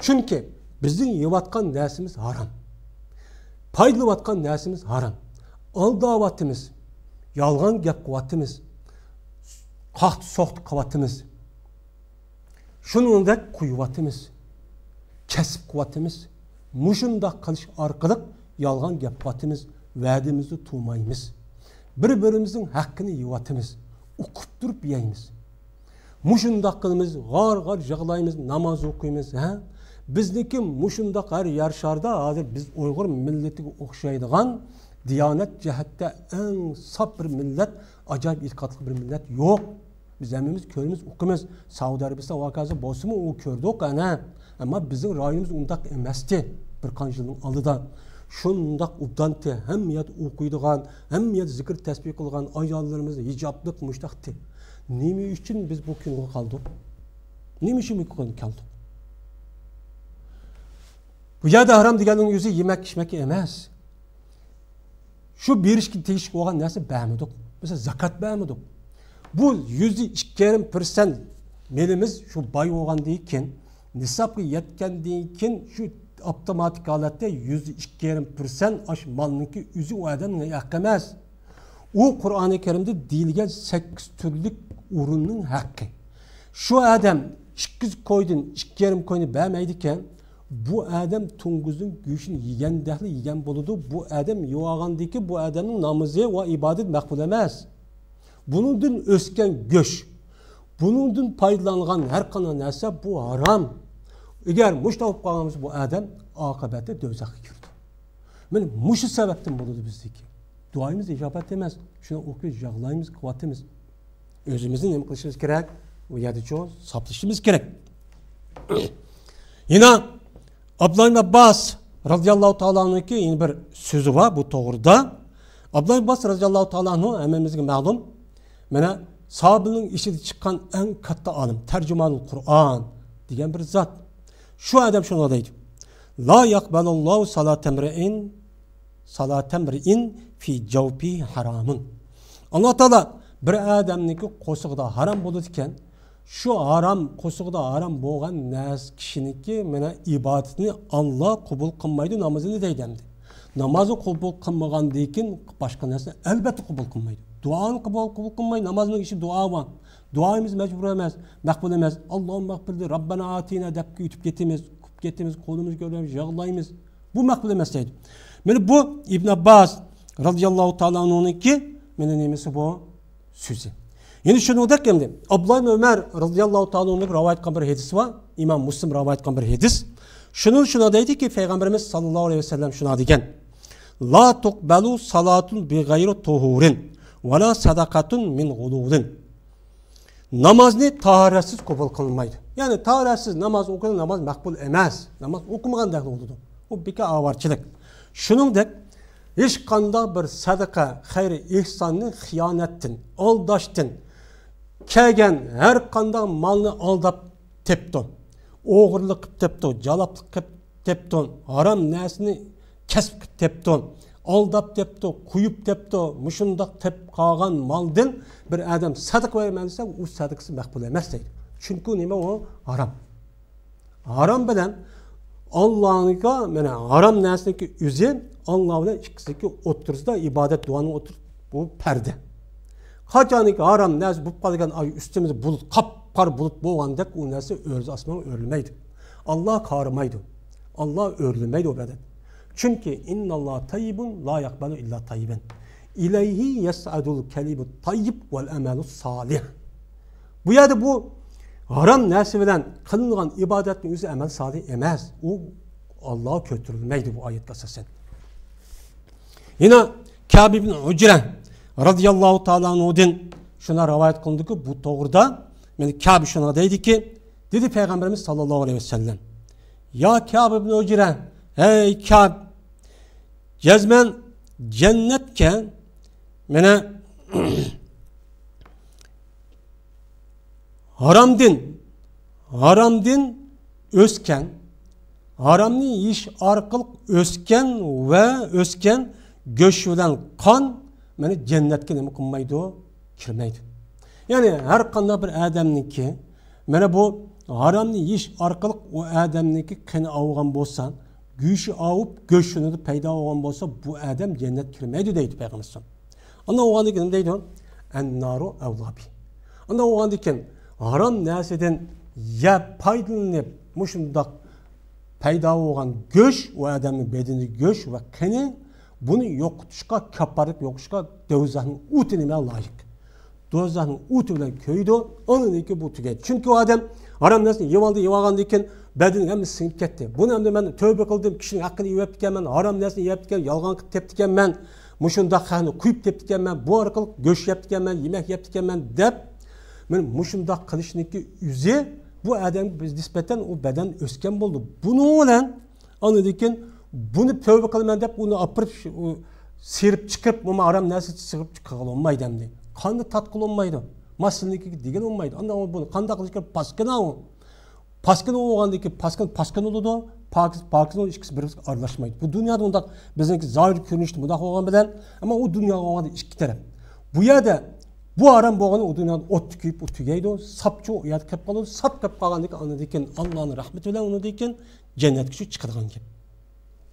چۈنكى بىزنىڭ يەۋاتقان نەرسىمىز ھارام. پايدىلىنىۋاتقان نەرسىمىز ھارام. ئالداۋاتىمىز. يالغان گەپ قىلىۋاتىمىز. قاقتى سوقتى قىلىۋاتىمىز. شۇنىڭدەك قۇيۇۋاتىمىز، كەسىپ قىلىۋاتىمىز. مۇشۇنداق قىلىش ئارقىلىق يالغان گەپ قىلىۋاتىمىز، ۋەدىمىزنى تۇتمايمىز. بىر-بىرىمىزنىڭ ھەققىنى يەۋاتىمىز، ئۇقۇپ تۇرۇپ يەيمىز. مۇشۇنداق قىلىمىز، غار-غار يىغلايمىز، ناماز ئوقۇيمىز، ھە؟ بىزنىڭكى مۇشۇنداق ھەر يەر شاردا ھازىر بىز ئۇيغۇر مىللىتىگە ئوخشايدىغان دىيانەت جەھەتتە ئەڭ ساپ بىر مىللەت، ئاجايىپ ئېتىقادلىق بىر مىللەت يوق. بىز ھەممىمىز كۆرىمىز، ئۇقىمىز. سەئۇدى ئەرەبىستان ۋەقەسى بولسىمۇ ئۇ كۆردۇق، ئەنە. ئەمما بىزنىڭ رايونىمىز ئۇنداق ئەمەستى. بىر قانچە يىلنىڭ ئالدىدا شۇنداق ئوبدانتى، ھەممە يەردە ئوقۇيدىغان، ھەممە يەردە زىكىر تەسبىھ قىلغان ئاياللىرىمىز ھىجابلىق مۇشتاقتى. نېمە ئۈچۈن بىز بۇ كۈنگە قالدۇق؟ نېمە ئۈچۈن بۇ كۈنگە كەلدۇق؟ بۇ يەردە ھارام دېگەننىڭ ئۆزى يېمەك، ئىچمەك ئەمەس. شۇ بېرىشكە تېگىشلىك بولغان نەرسە بەرمىدۇق. مەسىلەن، زاكات بەرمىدۇق. بۇ يۈزدە ئىككى يېرىم پىرسەنت مېلىمىز شۇ باي بولغاندىن كېيىن، نىسابقا يەتكەندىن كېيىن شۇ ئاپتوماتىك ھالەتتە يۈزدە ئىككى يېرىم پىرسەنت ئاشۇ مالنىڭكى ئۆزى ئۇ ئادەمنىڭ ھەققى ئەمەس. ئۇ قۇرئانى كەرىمدە دېيىلگەن سەككىز تۈرلۈك ئورۇننىڭ ھەققى. شۇ ئادەم ئىككى يۈز كويدىن ئىككى يېرىم كوينى بەرمەيدىكەن، بۇ ئادەم توڭگۇزنىڭ گۆشىنى يېگەندەكلا يېگەن بولىدۇ. بۇ ئادەم يېۋالغاندىكىن بۇ ئادەمنىڭ نامىزى ۋە ئىبادىتى مەقبۇل ئەمەس. بۇنىڭدىن ئۆسكەن گۆش، بۇنىڭدىن پايدىلانغان ھەر قانداق نەرسە بۇ ھارام. ئەگەر مۇشۇنداق بولۇپ قالغان بولسا، بۇ ئادەم ئاقىۋەتتە دوزاخقا كىرىدۇ. مانا مۇشۇ سەۋەبتىن بولىدۇ بىزدىكى دۇئايىمىز ئىجابەت ئەمەس. شۇنى ئوقۇيمىز، يىغلايمىز، قىلىۋاتىمىز. ئۆزىمىزنى نېمە قىلىشىمىز كېرەك؟ ئۇ يەردىچۇ ساپلىشىمىز كېرەك. يەنە ئابدۇللا ئىبن ئابباس رازىياللاھۇ تائالا ئەنھۇنىڭكى يەنە بىر سۆزى بار بۇ توغرىدا. ئابدۇللا ئىبن ئابباس رازىياللاھۇ تائالا ئەنھۇ ھەممىمىزگە مەلۇم. مانا ساھابىنىڭ ئىچىدە چىققان ئەڭ كاتتا ئالىم، تەرجىمانۇل قۇرئان دېگەن بىر زات. شۇ ئادەم شۇنداق دەيدۇ: لا يەقبەلۇللاھۇ سالاتەمرىئىن، سالاتەمرىئىن فى جەۋفىھى ھارامۇن. ئاللا تائالا بىر ئادەمنىڭكى قورسىقىدا ھارام بولىدىكەن، شۇ ھارام، قورسىقىدا ھارام بولغان نەرسە كىشىنىڭكى مانا ئىبادىتىنى ئاللا قوبۇل قىلمايدۇ، نامىزىنى دەيدۇ ئەمدى. نامازنى قوبۇل قىلمىغاندىن كېيىن باشقا نەرسىنى ئەلۋەتتە قوبۇل قىلمايدۇ. دۇئانى قوبۇل، قوبۇل قىلمايدۇ. نامازنىڭ ئىچىدە دۇئا بار. دۇئايىمىز مەجبۇر ئەمەس، مەقبۇل ئەمەس. ئاللاھۇممەغفىرلى، رەببەنا ئاتىنا دەپ ئۆتۈپ كېتىمىز، قويۇپ كېتىمىز، قولىمىزنى كۆتۈرىمىز، يىغلايمىز. بۇ مەقبۇل ئەمەس دەيدۇ. مانا بۇ ئىبن ئابباس رازىياللاھۇ تائالا ئەنھۇنىڭكى مانا نېمىسى بۇ؟ سۆزى. يەنە شۇنىڭدەك ئەمدى ئابدۇللا ئىبن ئۆمەر رازىياللاھۇ تائالا ئەنھۇدىن رىۋايەت قىلغان بىر ھەدىس بار. ئىمام مۇسلىم رىۋايەت قىلغان بىر ھەدىس. شۇنى شۇنداق دەيدىكى، پەيغەمبىرىمىز ساللاللاھۇ ئەلەيھى ۋەسەللەم شۇنداق دېگەن: لا تۇقبەلۇ سالاتۇن بىغەيرى تۇھۇرىن ۋەلا سەدەقەتۇن مىن غۇلۇلىن. نامازنى تاھارەتسىز قوبۇل قىلىنمايدۇ. يەنى تاھارەتسىز ناماز ئوقۇسا، ناماز مەقبۇل ئەمەس. ناماز ئوقۇمىغاندەك بولىدۇ. ئۇ بىكار ئاۋارىچىلىك. شۇنىڭدەك ھېچقانداق بىر سەدىقە، خەير، ئېھساننى خىيانەتتىن، ئالداشتىن، كەلگەن ھەر قانداق مالنى ئالداپ تېپىپتۇ، ئوغرىلىق قىلىپ تېپىپتۇ، جالاپلىق قىلىپ تېپىپتۇ، ھارام نەرسىنى كەسىپ قىلىپ تېپىپتۇ، ئالداپ تېپىپتۇ، قويۇپ تېپىپتۇ. مۇشۇنداق تېپىپ قالغان مالدىن بىر ئادەم سەدىقە بېرىمەن دېسە، ئۇ سەدىقىسى مەقبۇل ئەمەس دەيدۇ. چۈنكى نېمە ئۇ؟ ھارام. ھارام بىلەن ئاللانىڭكى، مانا ھارام نەرسىنىڭكى ئۆزى، ئاللا بىلەن ئىككىسىنىڭكى ئوتتۇرىسىدا ئىبادەت، دۇئانىڭ ئوتتۇرىسى بۇ پەردە. قاچانكى ھارام نەرسە بولۇپ قالغان، ئاي، ئۈستىمىزدە بۇلۇت، قاپ-قارا بۇلۇت بولغاندەك، ئۇ نەرسە ئۆرلىسە ئاسمانغا ئۆرلىمەيدۇ. ئاللا قارىمايدۇ. ئاللا ئۆرلىمەيدۇ ئۇ بەدەن. چۈنكى، ئىنناللا تەييىبۇن لا يەقبەلۇ ئىللا تەييىبەن. ئىلەيھى يەسئەدۇل كەلىمۇت تەييىب ۋەل ئەمەلۇس سالىھ. بۇ يەردە بۇ ھارام نەرسە بىلەن قىلىنغان ئىبادەتنىڭ ئۆزى ئەمەل سالىھ ئەمەس. ئۇ ئاللاغا كۆتۈرۈلمەيدۇ بۇ ئايەتكە ئاساسەن. يەنە كەب ئىبن ئۇجرە رازىياللاھۇ تائالا ئەنھۇدىن شۇنداق رىۋايەت قىلىندىكى، بۇ توغرىدا، يەنى كەب شۇنداق دەيدىكى، دېدى پەيغەمبىرىمىز ساللاللاھۇ ئەلەيھى ۋەسەللەم: يا كەب ئىبن ئۇجرە، ھەي كەب، جەزمەن جەننەتكە، مانا، ھارامدىن، ھارامدىن ئۆسكەن، ھارامنى يېيىش ئارقىلىق ئۆسكەن ۋە ئۆسكەن گۆش بىلەن قان، مانا، جەننەتكە نېمە قىلمايدۇ؟ كىرمەيدۇ. يەنى ھەر قانداق بىر ئادەمنىڭكى، مانا بۇ ھارامنى يېيىش ئارقىلىق ئۇ ئادەمنىڭكى قېنى ئاۋۇغان بولسا، گۆشى ئاۋۇپ، گۆشىدە پەيدا بولغان بولسا، بۇ ئادەم جەننەتكە كىرمەيدۇ دەيدۇ پەيغەمبەر ئەلەيھىسسالام. ئاندىن ئۇغاندىن كېيىن نېمە دەيدۇ؟ ئەننارۇ ئەۋلا بىھ. ئاندىن ئۇغاندىن كېيىن ھارام نەرسىدىن يەپ پايدىلىنىپ، مۇشۇنداق پەيدا بولغان گۆش، ئۇ ئادەمنىڭ بەدىنىدىكى گۆش ۋە قېنى، بۇنى يوقىتىشقا، كاپپارەت يوقىتىشقا دوزاخنىڭ ئوتى نېمە لايىق؟ دوزاخنىڭ ئوتى بىلەن كۆيىدۇ، ئاندىن كېيىن بۇ تۈگەيدۇ. چۈنكى ئۇ ئادەم ھارام نەرسىنى يېۋالدى، يېۋالغاندىن كېيىن بەدىنىگە ھەممىسى سىڭىپ كەتتى. بۇنى ئەمدى مەن تۆبە قىلدىم، كىشىنىڭ ھەققىنى يەۋېتىپتىكەنمەن، ھارام نەرسىنى يەۋېتىپتىكەن، يالغان قىلىپ تېپىپتىكەنمەن، مۇشۇنداق خەقنى قويۇپ تېپىپتىكەنمەن، بۇ ئارقىلىق گۆش يەپتىكەنمەن، يېمەك يەپتىكەنمەن دەپ، مانا مۇشۇنداق قىلىشنىڭكى ئۆزى بۇ ئادەمگە نىسبەتەن ئۇ بەدەن ئۆسكەن بولدى. بۇنىڭ بىلەن ئاندىن كېيىن بۇنى تۆبە قىلىمەن دەپ ئۇنى ئاپىرىپ، ئۇ سىيرىپ چىقىپ، بۇ ھارام نەرسە سىيرىپ چىققىلى بولمايدۇ ئەمدى. قاننى تاتقىلى بولمايدۇ. ماس سىلىنىڭكى دېگىلى بولمايدۇ. ئاندىن بۇنى قانداق قىلىش كېرەك؟ پاسكىنا ئۇ. پاسكىنا بولغاندىن كېيىن پاسكىنا، پاسكىنا بولىدۇ، پاكىز، پاكىز بولىدۇ، ئىككىسى بىر-بىرىگە ئارىلاشمايدۇ. بۇ دۇنيادا ئۇنداق بىزنىڭكى زاھىر كۆرۈنۈشتە مۇنداق بولغان بىلەن، ئەمما ئۇ دۇنياغا بولغاندا ئىككى تەرەپ. بۇ يەردە بۇ ھارام بولغىنى ئۇ دۇنيادا ئوتتا كۆيۈپ ئۇ تۈگەيدۇ، ساپچۇ ئۇ يەردە قېلىپ قالىدۇ، ساپ قېلىپ قالغاندىن كېيىن ئاللانىڭ رەھمىتى بىلەن ئۇنىڭدىن كېيىن جەننەتكە شۇ چىقىدىغان گەپ.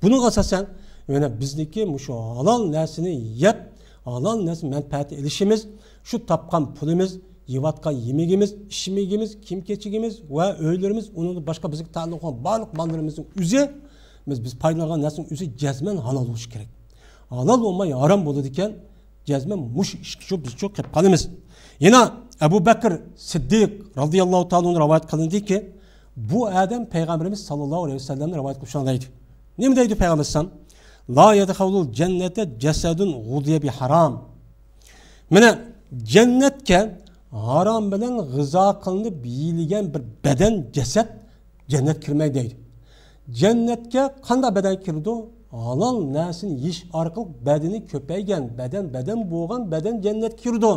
بۇنىڭغا ئاساسەن، يەنە بىزنىڭكى مۇشۇ ھالال نەرسىنى يەپ، ھالال نەرسە مەنپەئەتى ئېلىشىمىز، شۇ تاپقان پۇلىمىز، يەۋاتقان يېمىكىمىز، ئىچمىكىمىز، كىيىم-كېچىكىمىز ۋە ئۆيلىرىمىز، ئۇنىڭدىن باشقا بىزگە تەئەللۇق بولغان بارلىق ماللىرىمىزنىڭ ئۆزى، بىز، بىز پايدىلانغان نەرسىنىڭ ئۆزى جەزمەن ھالال بولۇشى كېرەك. ھالال بولماي ھارام بولىدىكەن، جەزمەن مۇشۇ ئىشقىچۇ بىزچۇ قېلىپ قالىمىز. يەنە ئەبۇ بەكىر سىددىق رازىياللاھۇ تائالا ئەنھۇ رىۋايەت قىلىندىكى، بۇ ئادەم پەيغەمبىرىمىز ساللاللاھۇ ئەلەيھى ۋەسەللەمنى رىۋايەت قىلىپ شۇنداق دەيدۇ. نېمە دەيدۇ پەيغەمبەر ئەلەيھىسسالام؟ لا يدخلوا الجنة جسد غذي بحرام. مانا جەننەتكە ھارام بىلەن غىزا قىلىنىپ يېيىلگەن بىر بەدەن، جەسەت جەننەتكە كىرمەيدۇ دەيدۇ. جەننەتكە قانداق بەدەن كىرىدۇ؟ ھالال نەرسىنى يېيىش ئارقىلىق بەدىنى كۆپەيگەن، بەدەن، بەدەن بولغان بەدەن جەننەتكە كىرىدۇ.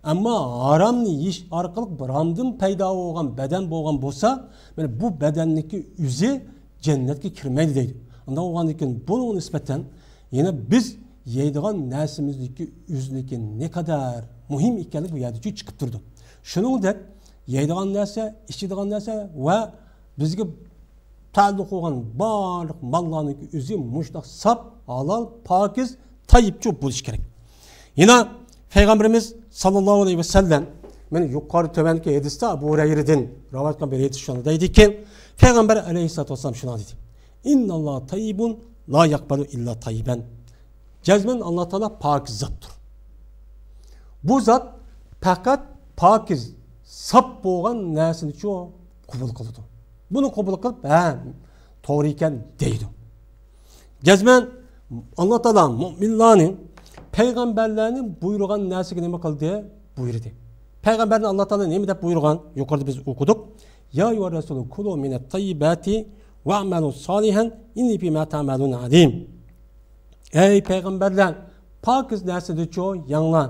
ئەمما ھارامنى يېيىش ئارقىلىق ھارامدىن پەيدا بولغان بەدەن بولغان بولسا، مانا بۇ بەدەننىڭكى ئۆزى جەننەتكە كىرمەيدۇ دەيدۇ. ئۇنداق بولغاندىن كېيىن بۇنىڭغا نىسبەتەن يەنە بىز يەيدىغان نەرسىمىزدىكى ئۆزىنىڭكى نەقەدەر مۇھىم ئىكەنلىكى بۇ يەردە چىقىپ تۇرىدۇ. شۇنىڭدەك يەيدىغان نەرسە، ئىچىدىغان نەرسە ۋە بىزگە تەئەللۇق بولغان بارلىق ماللارنىڭكى ئۆزى مۇشۇنداق ساپ، ھالال، پاكىز، تەييىبچۇ بولۇشى كېرەك. يەنە پەيغەمبىرىمىز ساللاللاھۇ ئەلەيھى ۋەسەللەم، مانا يۇقىرى تۆۋەنكى ھەدىستە ئەبۇ ھۇرەيرىدىن رىۋايەت قىلغان بىر ھەدىس شۇنداق دەيدىكى، پەيغەمبەر ئەلەيھىسسالاتۇ ۋەسسالام شۇنداق دېدى، إن الله طيب لا يقبل إلا طيبا. جەزمەن ئاللا تائالا پاكىز زاتتۇر. بۇ زات پەقەت پاكىز، ساپ بولغان نەرسىنىچۇ قوبۇل قىلىدۇ. بۇنى قوبۇل قىلىپ، ھە، توغرا ئىكەن دەيدۇ. جەزمەن ئاللا تائالا مۇئمىنلارنى پەيغەمبەرلەرنى بۇيرۇغان نەرسىگە نېمە قىلدى؟ بۇيرۇدى. پەيغەمبەرنى ئاللا تائالا نېمە دەپ بۇيرۇغان؟ يۇقىرىدا بىز ئوقۇدۇق. يا أيها الرسول كلوا من الطيبات واعملوا صالحا إني بما تعملون عليم. ئەي پەيغەمبەرلەر، پاكىز نەرسىدىچۇ يەڭلار،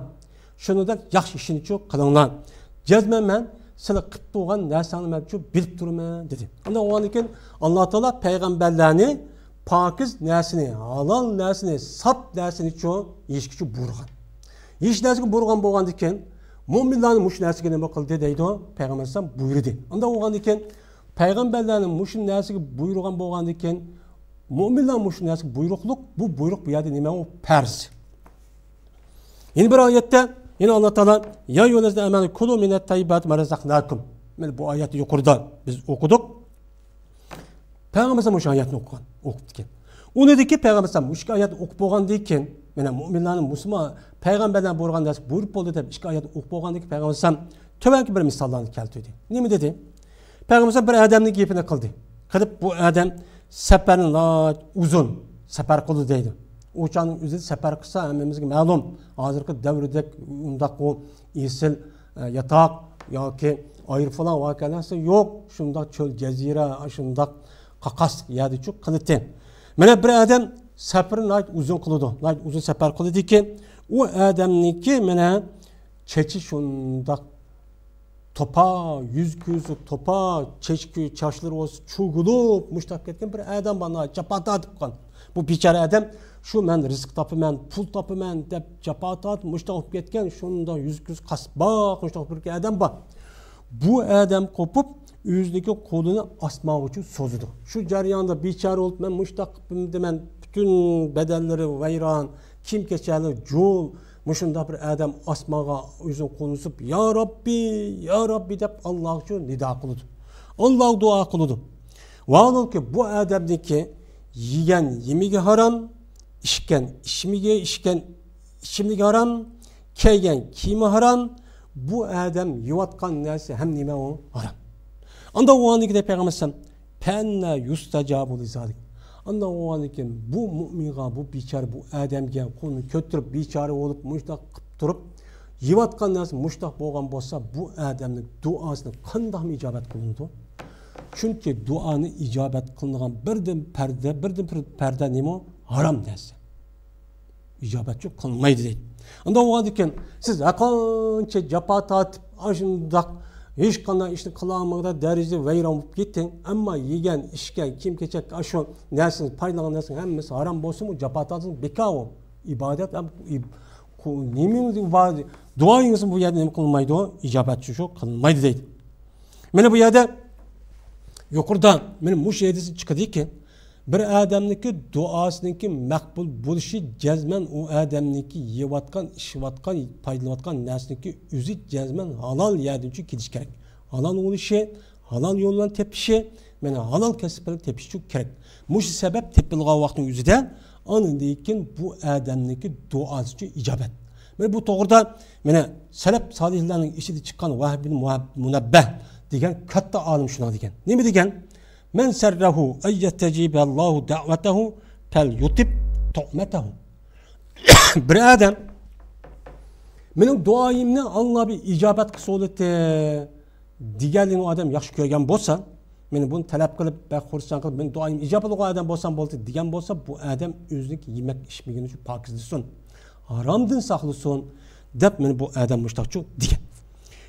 شۇنىڭدەك ياخشى ئىشنىچۇ قىلىڭلار. جەزمەن مەن سىلەر قىلىپ تۇرغان نەرسەڭلارنى مەنچۇ بىلىپ تۇرىمەن، دېدى. ئاندىن ئۇنىڭدىن كېيىن ئاللا تائالا پەيغەمبەرلەرنى پاكىز نەرسىنى، ھالال نەرسىنى، ساپ نەرسىنىچۇ يېيىشكىچۇ بۇيرۇغان. يېيىش نەرسىگە بۇيرۇغان بولغاندىن كېيىن، مۇئمىنلارنى مۇشۇ نەرسىگە نېمە قىلدى دەيدۇ، پەيغەمبەر ئەلەيھىسسالام بۇيرۇدى. ئانداق بولغاندىن كېيىن، پەيغەمبەرلەرنى مۇشۇ نەرسىگە بۇيرۇغان بولغاندىن كېيىن، مۇئمىنلار مۇشۇ نەرسىگە بۇيرۇقلۇق، بۇ بۇيرۇق بۇ يەردە نېمە؟ ئۇ پەرز. يەنە بىر ئايەتتە، يەنە ئاللا تائالا، يا أيها الذين آمنوا كلوا من طيبات ما رزقناكم. مانا بۇ ئايەتنى يۇقىرىدا بىز ئوقۇدۇق. پەيغەمبەر ئەلەيھىسسالام مۇشۇ ئايەتنى ئوقۇغان، ئوقۇپتىكەن. ئۇنىڭدىن كېيىن پەيغەمبەر ئەلەيھىسسالام مۇشۇ ئىككى ئايەتنى ئوقۇپ بولغاندىن كېيىن، مانا مۇئمىنلارنى مۇسۇلمان پەيغەمبەرلەر بۇيرۇغان نەرسە بۇيرۇپ بولدى دەپ ئىككى ئايەتنى ئوقۇپ بولغاندىن كېيىن پەيغەمبەر ئەلەيھىسسالام تۆۋەنكى بىر مىساللارنى كەلتۈردى. نېمە دېدى؟ پەيغەمبەر ئەلەيھىسسالام بىر ئادەمنىڭ گېپىنى قىلدى. قىلىپ بۇ ئادەم سەپەرنى ناھايىتى ئۇزۇن سەپەر قىلدى دەيدۇ. ئۇ چاغنىڭ ئۆزىدە سەپەر قىلسا ھەممىمىزگە مەلۇم. ھازىرقى دەۋردەك ئۇنداق ئۇ ئېسىل، ئە، ياتاق ياكى ئايروپىلان ۋاكالەسى يوق. شۇنداق چۆل جەزىرە، شۇنداق قاقاسلىق يەردىچۇ قىلىتتى. مانا بىر ئادەم سەپىرى ناھايىتى ئۇزۇن قىلىدۇ. ناھايىتى ئۇزۇن سەپەر قىلىدىكەن، ئۇ ئادەمنىڭكى مانا چېچى شۇنداق توپا، يۈز كۆزى توپا، چېچى، چاچلىرى بولسا چۈگۈلۈپ، مۇشتاق كەتكەن بىر ئادەم بار، ناھايىتى جاپا تارتىپ قالغان. بۇ بىچارە ئادەم، شۇ مەن رىزىق تاپىمەن، پۇل تاپىمەن دەپ جاپا تارتىپ، مۇشتاق بولۇپ كەتكەن، شۇنداق يۈز كۆزى قاسباق، مۇشتاق بىر ئادەم بار. بۇ ئادەم قوپۇپ، ئۆزىنىڭكى قولىنى ئاسمانغىچە سوزىدۇ. شۇ جەرياندا بىچارە بولۇپ، مەن مۇشتاق قىپتىمەن، پۈتۈن بەدەنلىرى ۋەيران، كىيىم-كېچەكلىرى جۇل. مۇشۇنداق بىر ئادەم ئاسمانغا ئۆزىنىڭ قولىنى سوزۇپ، يا رەببى، يا رەببى دەپ ئاللاغىچۇ نىدا قىلىدۇ. ئاللاغا دۇئا قىلىدۇ. ۋاھالەنكى، بۇ ئادەمنىڭكى يېگەن يېمىكى ھارام، ئىچكەن ئىچمىكى، ئىچكەن ئىچىملىكى ھارام، كىيگەن كىيىمى ھارام، بۇ ئادەم يەۋاتقان نەرسە ھەم نېمە ئۇ؟ ھارام. ئانداق بولغاندىكىن پەيغەمبەر ئەلەيھىسسالام، فأنى يستجاب لذلك. ئانداق بولغاندىن كېيىن بۇ مۇئمىنغا، بۇ بىچارە، بۇ ئادەمگە قولىنى كۆتۈرۈپ، بىچارە بولۇپ، مۇشۇنداق قىلىپ تۇرۇپ، يەۋاتقان نەرسە مۇشۇنداق بولغان بولسا، بۇ ئادەمنىڭ دۇئاسىنى قانداقمۇ ئىجابەت قىلىنىدۇ؟ چۈنكى دۇئانى ئىجابەت قىلىنىدىغان بىردىن پەردە، بىردىن بىر پەردە نېمە؟ ھارام نەرسە. ئىجابەتچۇ قىلمايدۇ دەيدۇ. ئۇنداق بولغاندىكىن، سىز ھەرقانچە جاپا تارتىپ، ئاشۇنداق ھېچقانداق ئىشنى قىلالمىغان دەرىجىدە ۋەيران بولۇپ كېتىڭ، ئەمما يېگەن، ئىچكەن، كىيىم-كېچەك، ئاشۇ نەرسىڭىز، پايدىلانغان نەرسىڭىز ھەممىسى ھارام بولسىمۇ، جاپا تارتسىڭىز بىكار ئۇ. ئىبادەت ھەم ئىب-، قۇ-، نېمىڭىز بار، دۇئايىڭىزمۇ بۇ يەردە نېمە قىلمايدۇ؟ ئىجابەتچۇ قىلمايدۇ دەيدۇ. مانا بۇ يەردە يۇقىرىدا مانا مۇشۇ ھەدىستىن چىقىدۇكى، بىر ئادەمنىڭكى دۇئاسىنىڭكى مەقبۇل بولۇشى جەزمەن ئۇ ئادەمنىڭكى يەۋاتقان، ئىچىۋاتقان، پايدىلىنىۋاتقان نەرسىنىڭكى ئۆزى جەزمەن ھالال يەردىنچۇ كېلىشى كېرەك. ھالال بولۇشى، ھالال يولدىن تېپىشى، مانا ھالال كەسىپ بىلەن تېپىشى كېرەك. مۇشۇ سەۋەب تېپىلغان ۋاقىتنىڭ ئۆزىدە ئاندىن كېيىن بۇ ئادەمنىڭكى دۇئاسىچۇ ئىجابەت. مانا بۇ توغرىدا مانا سەلەپ سالىھلارنىڭ ئىچىدە چىققان ۋەھب بىن مۇنەببەھ دېگەن كاتتا ئالىم شۇنداق دېگەن. نېمە دېگەن؟ من سرّه أن يستجيب الله دعوته فليطب طعمته. بىر ئادەم مېنىڭ دۇئايىمنى ئاللا بىر ئىجابەت قىلسا بولاتتى دېگەنلىكىنى ئۇ ئادەم ياخشى كۆرگەن بولسا، مانا بۇنى تەلەپ قىلىپ، بەك خۇرسەن قىلىپ، مېنىڭ دۇئايىم ئىجابەت بولغان ئادەم بولسام بولدى دېگەن بولسا، بۇ ئادەم ئۆزىنىڭكى يېمەك ئىچمىكىنى پاكىزلىسۇن، ھارامدىن ساقلىسۇن دەپ، مانا بۇ ئادەم مۇشۇنداقچۇ دېگەن.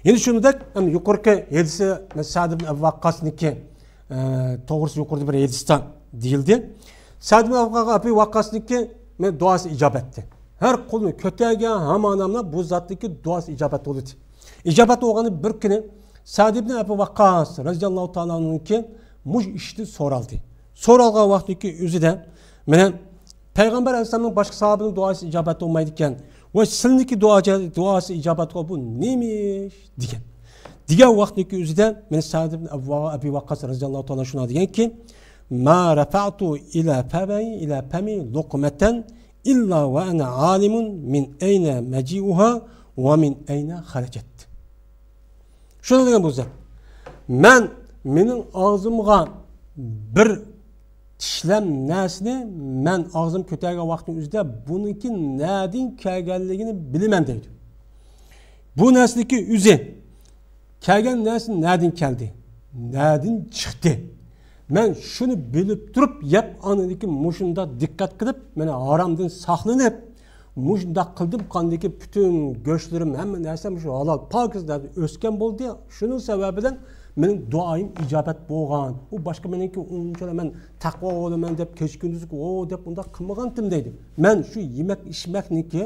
يەنە شۇنىڭدەك، ھەم يۇقىرىقى ھەدىسى، مەن سەئد ئىبن ئەبۇ ۋەققاسنىڭكى، ئە، توغرىسى يۇقىرىدا بىر ھەدىستە دېيىلدى. سەئد ئىبن ئەبۇ ۋەققاسنىڭكى مانا دۇئاسى ئىجابەتتى. ھەر قولنى كۆتەرگەن ھامان ئادەمنىڭ بۇ زاتنىڭكى دۇئاسى ئىجابەت بولدى. ئىجابەت بولغاندا بىر كۈنى سەئد ئىبن ئەبۇ ۋەققاس رەزىياللاھۇ تائالا ئەنھۇنىڭكى مۇشۇ ئىشتىن سورالدى. سورالغان ۋاقتىدىكى ئۆزىدە مانا پەيغەمبەر ئەلەيھىسسالامنىڭ باشقا ساھابىنىڭ دۇئاسى ئىجابەت بولمايدىكەن ۋە سىلىنىڭكى دۇئا، دۇئاسى ئىجابەت بولغان بۇ نېمە ئىش دېگەن. دېگەن ۋاقتىدىكى ئۆزىدە مانا سەئد ئىبن ئەبۇ، ئەبى ۋەققاس رەزىياللاھۇ تائالا شۇنداق دېگەنكى، ما رەفەئتۇ ئىلە فەمى، ئىلە فەمى لۇقمەتەن ئىللا ۋە ئەنە ئالىمۇن مىن ئەينە مەجىئۇھا ۋە مىن ئەينە خەرەجەت. شۇنى دېگەن بۇ زات. مەن، مېنىڭ ئاغزىمغا بىر چىشلەم نەرسىنى مەن ئاغزىم كۆتەرگەن ۋاقىتنىڭ ئۆزىدە بۇنىڭكى نەدىن كەلگەنلىكىنى بىلىمەن دەيدۇ. بۇ نەرسىنىڭكى ئۆزى، كەلگەن نەرسە نەدىن كەلدى، نەدىن چىقتى. مەن شۇنى بىلىپ تۇرۇپ يەپ، ئاندىن كېيىن مۇشۇنداق دىققەت قىلىپ، مانا ھارامدىن ساقلىنىپ، مۇشۇنداق قىلدىم، قاندىكى پۈتۈن گۆشلىرىم، ھەممە نەرسەم شۇ ھالال، پاكىز نەردە ئۆسكەن بولدى. شۇنىڭ سەۋەبىدىن مېنىڭ دۇئايىم ئىجابەت بولغان. ئۇ باشقا مېنىڭكى ئۇنچىلا مەن تەقۋا بولىمەن دەپ، كېچە كۈندۈز ئو دەپ ئۇنداق قىلمىغانتىم دەيدۇ. مەن شۇ يېمەك ئىچمەكنىڭكى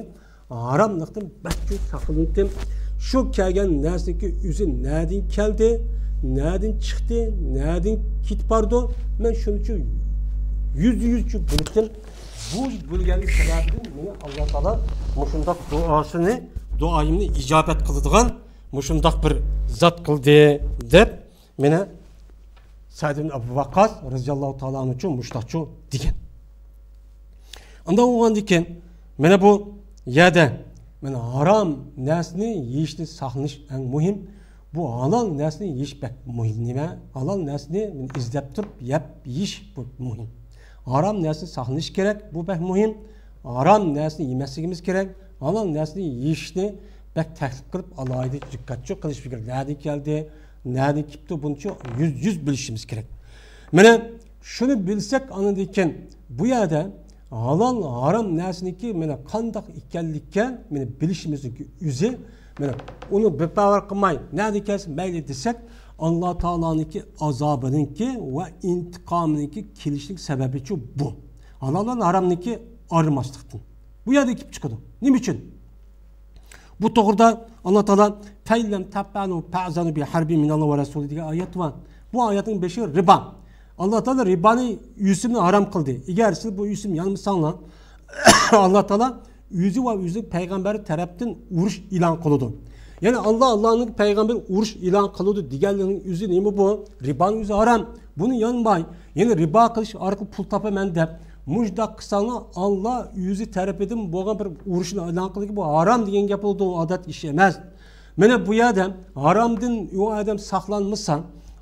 ھاراملىقتىن بەك كۆپ ساقلىنىپتىم. شۇ كەلگەن نەرسىنىڭكى ئۆزى نەدىن كەلدى، نەدىن چىقتى، نەدىن كېتىپ بارىدۇ، مەن شۇنىچۇ يۈزدە يۈزچۇ بىلىپتىم. بۇ بىلگەنلىك سەۋەبىدىن مېنى ئاللا تائالا مۇشۇنداق دۇئاسىنى، دۇئايىمنى ئىجابەت قىلىدىغان مۇشۇنداق بىر زات قىلدى دەپ، مانا سەئد ئىبن ئەبۇ ۋەققاس رەزىياللاھۇ تائالا ئەنھۇچۇ مۇشۇنداقچۇ دېگەن. ئانداق بولغاندىكىن، مانا بۇ يەردە مانا ھارام نەرسىنى يېيىشتىن ساقلىنىش ئەڭ مۇھىم. بۇ ھالال نەرسىنى يېيىش بەك مۇھىم نېمە؟ ھالال نەرسىنى ئىزدەپ تۇرۇپ يەپ يېيىش بۇ مۇھىم. ھارام نەرسىنى ساقلىنىش كېرەك، بۇ بەك مۇھىم. ھارام نەرسىنى يېمەسلىكىمىز كېرەك، ھالال نەرسىنى يېيىشنى بەك تەكلىپ قىلىپ، ئالاھىدە دىققەتچۇ قىلىشىمىز كېرەك. نەدىن كەلدى، نەدىن كېپتۇ، بۇنىچۇ يۈز، يۈز بىلىشىمىز كېرەك. مانا شۇنى بىلسەك، ئاندىن كېيىن بۇ يەردە ھالال، ھارام نەرسىنىڭكى مانا قانداق ئىكەنلىككە مانا بىلىشىمىزنىڭكى ئۆزى، مانا ئۇنى بىپەرۋا قىلماي، نەدىن كەلسە مەيلى دېسەك، ئاللا تائالانىڭكى ئازابىنىڭكى ۋە ئىنتىقامىنىڭكى كېلىشلىك سەۋەبىچۇ بۇ. ھالال بىلەن ھارامنىڭكى ئايرىماسلىقتىن. بۇ يەردە كېلىپ چىقىدۇ. نېمە ئۈچۈن؟ بۇ توغرىدا ئاللا تائالا، فەئىن لەم تەپئەلۇ فەئزەنۇ بىھەربىن مىنەللاھى ۋە رەسۇلىھ دېگەن ئايەت بار. بۇ ئايەتنىڭ بېشى رىبا. ئاللا تائالا رىبانى، ئۆسۈمنى ھارام قىلدى. ئەگەر سىز بۇ ئۆسۈمنى يانمىساڭلار، ئاللا تائالا ئۆزى ۋە ئۆزىنىڭ پەيغەمبىرى تەرەپتىن ئۇرۇش ئېلان قىلىدۇ. يەنى ئاللا، ئاللانىڭ پەيغەمبىرى ئۇرۇش ئېلان قىلىدۇ دېگەنلىكنىڭ ئۆزى نېمە بۇ؟ رىبانىڭ ئۆزى ھارام. بۇنى يانماي، يەنى رىبا قىلىش ئارقىلىق پۇل تاپىمەن دەپ، مۇشۇنداق قىلساڭلار، ئاللا ئۆزى تەرىپىدىن بولغان بىر ئۇرۇشنى ئېلان قىلدىكى، بۇ ھارام دېگەن گەپ بولىدۇ، ئادەتتە ئىش ئەمەس. مانا بۇ يەردە ھارامدىن ئۇ ئادەم ساقلانمىسا،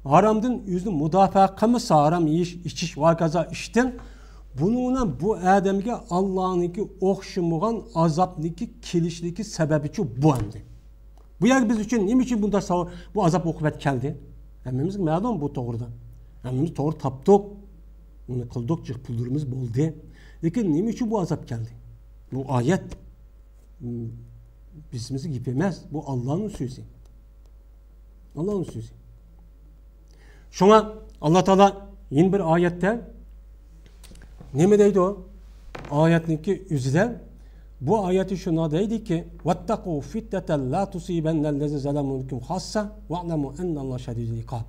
ھارامدىن ئۆزىنى مۇداپىئە قىلمىسا، ھارام يېيىش، ئىچىش ۋە ھاكازا ئىشتىن، بۇنىڭ بىلەن بۇ ئادەمگە ئاللانىڭكى ئوخشىمىغان ئازابنىڭكى كېلىشلىكى سەۋەبىچۇ بۇ ئەمدى. بۇ يەرگە بىز ئۈچۈن نېمە ئۈچۈن بۇنداق ساۋ-، بۇ ئازاب ئوقۇبەت كەلدى؟ ھەممىمىزگە مەلۇم بۇ توغرىدا. ھەممىمىز توغرا تاپتۇق. ئۇنى قىلدۇق، جىق پۇللىرىمىز بولدى. لېكىن نېمە ئۈچۈن بۇ ئازاب كەلدى؟ بۇ ئايەت. بىزمىزنىڭ گېپى ئەمەس، بۇ ئاللانىڭ سۆزى. ئاللانىڭ سۆزى. شۇڭا ئاللا تائالا يەنە بىر ئايەتتە نېمە دەيدۇ؟ ئايەتنىڭكى ئۆزىدە، بۇ ئايەتتە شۇنداق دەيدىكى، «ۋەتتەقۇ فىتنەتەن لا تۇسىبەننەللەزىنە زەلەمۇ مىنكۇم خاسسە، ۋەئلەمۇ ئەننەللاھە شەدىدۇل ئىقاب.»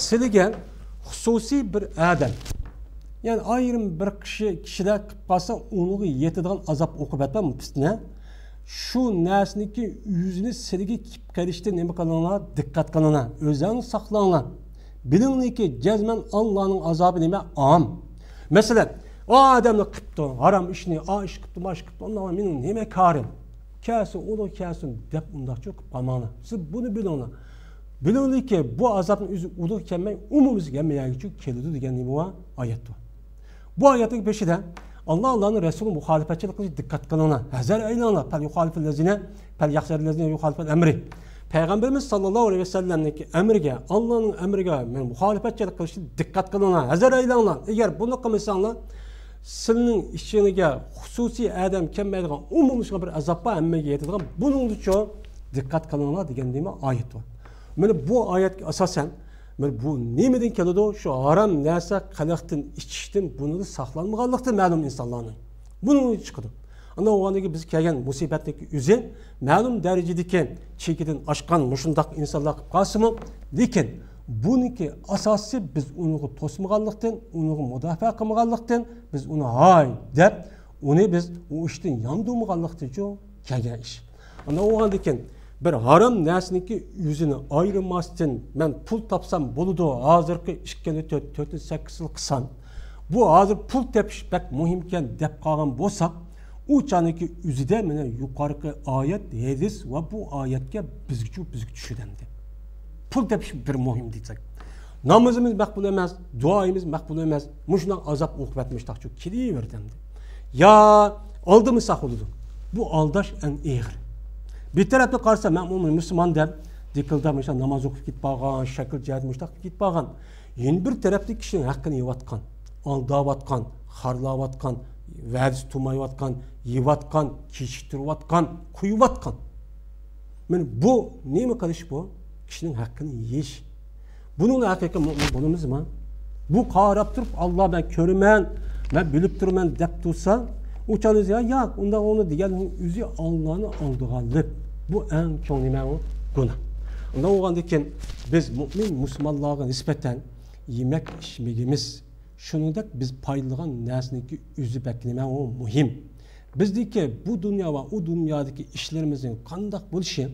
سىلىگە خۇسۇسىي بىر ئادەم، يەنى ئايرىم بىر كىشى، كىشىلەر قىلىپ قالسا، ئۇنىڭغا يېتىدىغان ئازاب ئوقۇبەت بار، پىتنە. شۇ نەرسىنىڭكى ئۆزىنى سىلىگە كېلىپ قېلىشتىن نېمە قىلىڭلار؟ دىققەت قىلىڭلار. ئۆزۈڭلارنى ساقلاڭلار. بىلىڭلاركى، جەزمەن ئاللانىڭ ئازابى نېمە؟ ئام. مەسىلەن، ئۇ ئادەمنى قىپتۇ، ھارام ئىشنى، ئا ئىش قىپتۇ، ما ئىش قىپتۇ، ئۇنداق مېنىڭ نېمە كارىم؟ كەلسۇن، ئۇلۇغ كەلسۇن دەپ ئۇنداقچۇ قىپ قالماڭلار. سىز بۇنى بىلىڭلار. بىلىڭلاركى، بۇ ئازابنى ئۆزى ئۇلۇغ كەلمەي، ئومۇمىمىزگە ھەممە يەرگىچۇ كېلىدۇ دېگەن نېمە بار؟ ئايەت بار. بۇ ئايەتنىڭ بېشىدا، ئاللا، ئاللانىڭ رەسۇلىغا مۇخالىپەتچىلىك قىلىشقا دىققەت قىلىڭلار. ھەزەر ئەيلەڭلار. پەل يۇخالىپەللەزىنە، پەل يەخشەللەزىنە يۇخالىپەل ئەمرى. پەيغەمبىرىمىز ساللاللاھۇ ئەلەيھى ۋەسەللەمنىڭكى ئەمرىگە، ئاللانىڭ ئەمرىگە، مەن مۇخالىپەتچىلىك قىلىشقا دىققەت قىلىڭلار. ھەزەر ئەيلەڭلار. ئەگەر بۇنى قىلمىساڭلار، سىلىنىڭ ئىچىڭىزگە خۇسۇسىي ئادەم كەلمەيدىغان ئومۇملاشقان بىر ئازاب بار، ھەممىگە يېتىدىغان. بۇنىڭدىچۇ دىققەت قىلىڭلار دېگەن نېمە ئايەت بار. مانا بۇ ئايەتكە ئاساسەن، مانا بۇ نېمىدىن كېلىدۇ؟ شۇ ھارام نەرسە قىلىقتىن، ئىچىشتىن، بۇنىڭدىن ساقلانمىغانلىقتىن مەلۇم ئىنسانلارنىڭ. بۇنىڭدىن چىقىدۇ. ئاندىن ئۇ ئاندىكى بىز كەلگەن مۇسىبەتنىڭكى ئۆزى مەلۇم دەرىجىدىكى چېكىدىن ئاشقان مۇشۇنداق ئىنسانلار قىلىپ قالسىمۇ، لېكىن بۇنىڭكى ئاساسى بىز ئۇنىڭغا توسمىغانلىقتىن، ئۇنىڭغا مۇداپىئە قىلمىغانلىقتىن، بىز ئۇنى ھاي دەپ، ئۇنى بىز ئۇ ئىشتىن ياندۇرمىغانلىقتىنچۇ كەلگەن ئىش. ئانداق بولغاندىكىن، بىر ھارام نەرسىنىڭكى ئۆزىنى ئايرىماستىن، مەن پۇل تاپسام بولىدۇ، ھازىرقى ئىككىنى تۆت، تۆتنى سەككىز يىل قىلسام، بۇ ھازىر پۇل تېپىش بەك مۇھىمكەن دەپ قالغان بولساق، ئۇ چاغنىڭكى ئۆزىدە مانا يۇقىرىقى ئايەت، ھەدىس ۋە بۇ ئايەتكە بىزگىچۇ، بىزگە چۈشىدۇ ئەمدى. پۇل تېپىش بىر مۇھىم دېسەك، نامىزىمىز مەقبۇل ئەمەس، دۇئايىمىز مەقبۇل ئەمەس، مۇشۇنداق ئازاب ئوقۇبەت مۇشتاقچۇ كېلىۋېرىدۇ ئەمدى. يا ئالدىمىساق بولىدۇ. بۇ ئالداش ئەڭ ئېغىر. بىر تەرەپتىن قارىسا، مەن مۇسۇلمان دەپ، دىكىلداپ مۇشۇنداق ناماز ئوقۇپ كېتىپ بارغان، شەكىل جەھەتتىن مۇشۇنداق كېتىپ بارغان. يەنە بىر تەرەپتە كىشىنىڭ ھەققىنى يەۋاتقان، ئالداۋاتقان، خارلاۋاتقان، ۋەدىسى تۇرمايۋاتقان، يەۋاتقان، كېچىكتۈرۈۋاتقان، قويۇۋاتقان. مانا بۇ نېمە قىلىش بۇ؟ كىشىنىڭ ھەققىنى يېيىش. بۇنىڭغا ھەقىقىي مۇئمىن بولىمىزمۇ؟ بۇ قاراپ تۇرۇپ، «ئاللا، مەن كۆرىمەن، مەن بىلىپ تۇرىمەن» دەپ تۇرسا، ئۇ چاغدا، «يا، ياق، ئۇنداق ئۇنى» دېگەننىڭ ئۆزى ئاللانى ئالدىغانلىق. بۇ ئەڭ چوڭ نېمە ئۇ؟ گۇناھ. ئۇنداق بولغاندىكىن، بىز مۇئمىن مۇسۇلمانلارغا نىسبەتەن يېمەك ئىچمىكىمىز، شۇنىڭدەك بىز پايدىلىغان نەرسىنىڭكى ئۆزى بەك نېمە ئۇ؟ مۇھىم. بىزدىكى بۇ دۇنيا ۋە ئۇ دۇنيادىكى ئىشلىرىمىزنىڭ قانداق بولۇشى،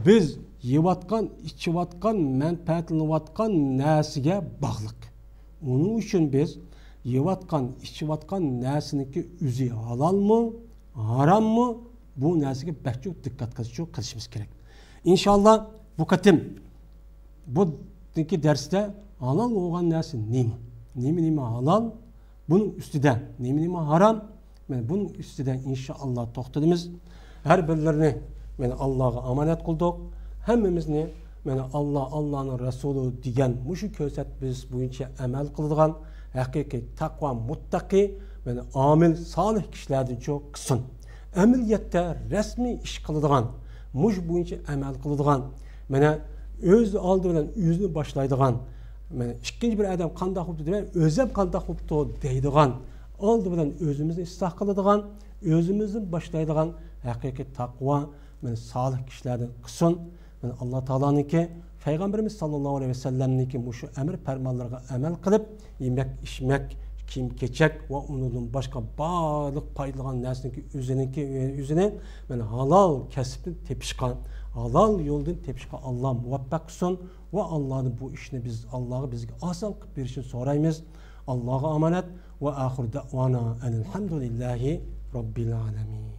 بىز يەۋاتقان، ئىچىۋاتقان، مەنپەئەتلىنىۋاتقان نەرسىگە باغلىق. ئۇنىڭ ئۈچۈن بىز يەۋاتقان، ئىچىۋاتقان نەرسىنىڭكى ئۆزى ھالالمۇ، ھاراممۇ، بۇ نەرسىگە بەك چوڭ دىققەت قىلىشچۇ، قىلىشىمىز كېرەك. ئىنشاللا بۇ قېتىم بۇ دەرستە ھالال بولغان نەرسە نېمە؟ نېمە، نېمە ھالال؟ بۇنىڭ ئۈستىدە نېمە، نېمە ھارام؟ مانا بۇنىڭ ئۈستىدە ئىنشائاللا توختىلىمىز. ھەر بىرلىرىنى مانا ئاللاغا ئامانەت قىلدۇق. ھەممىمىزنى مانا ئاللا، ئاللانىڭ رەسۇلى دېگەن مۇشۇ كۆرسەتمىسى بويىچە ئەمەل قىلىدىغان ھەقىقىي تەقۋا مۇتتەقى، مانا ئامىل سالىھ كىشىلەردىنچۇ قىلسۇن. ئەمەلىيەتتە رەسمىي ئىش قىلىدىغان، مۇشۇ بويىچە ئەمەل قىلىدىغان، مانا ئۆز ئالدى بىلەن ئۆزىنى باشلايدىغان، مانا ئىككىنچى بىر ئادەم قانداق بوپتۇ دېمەي، ئۆزۈم قانداق بوپتۇ دەيدىغان، ئالدى بىلەن ئۆزىمىزنى ئىسلاھ قىلىدىغان، ئۆزىمىزدىن باشلايدىغان ھەقىقىي تەقۋا، مانا سالىھ كىشىلەردىن قىلسۇن. مانا ئاللا تائالانىڭكى، پەيغەمبىرىمىز ساللاللاھۇ ئەلەيھى ۋەسەللەمنىڭكى مۇشۇ ئەمر پەرمانلىرىغا ئەمەل قىلىپ، يېمەك، ئىچمەك، كىيىم-كېچەك ۋە ئۇنىڭدىن باشقا بارلىق پايدىلىغان نەرسىنىڭكى ئۆزىنىڭكى، ئۆزىنى مانا ھالال كەسىپتىن تېپىشقا، ھالال يولدىن تېپىشقا ئاللا مۇۋەپپەق قىلسۇن ۋە ئاللادىن بۇ ئىشنى بىز، ئاللاغا بىزگە ئاسان قىلىپ بېرىشىنى سورايمىز. ئاللاغا ئامانەت ۋە ئاخىر دەئۋانا ئەنىل ھەمدۇلىللاھى رەببىل ئالەمىن.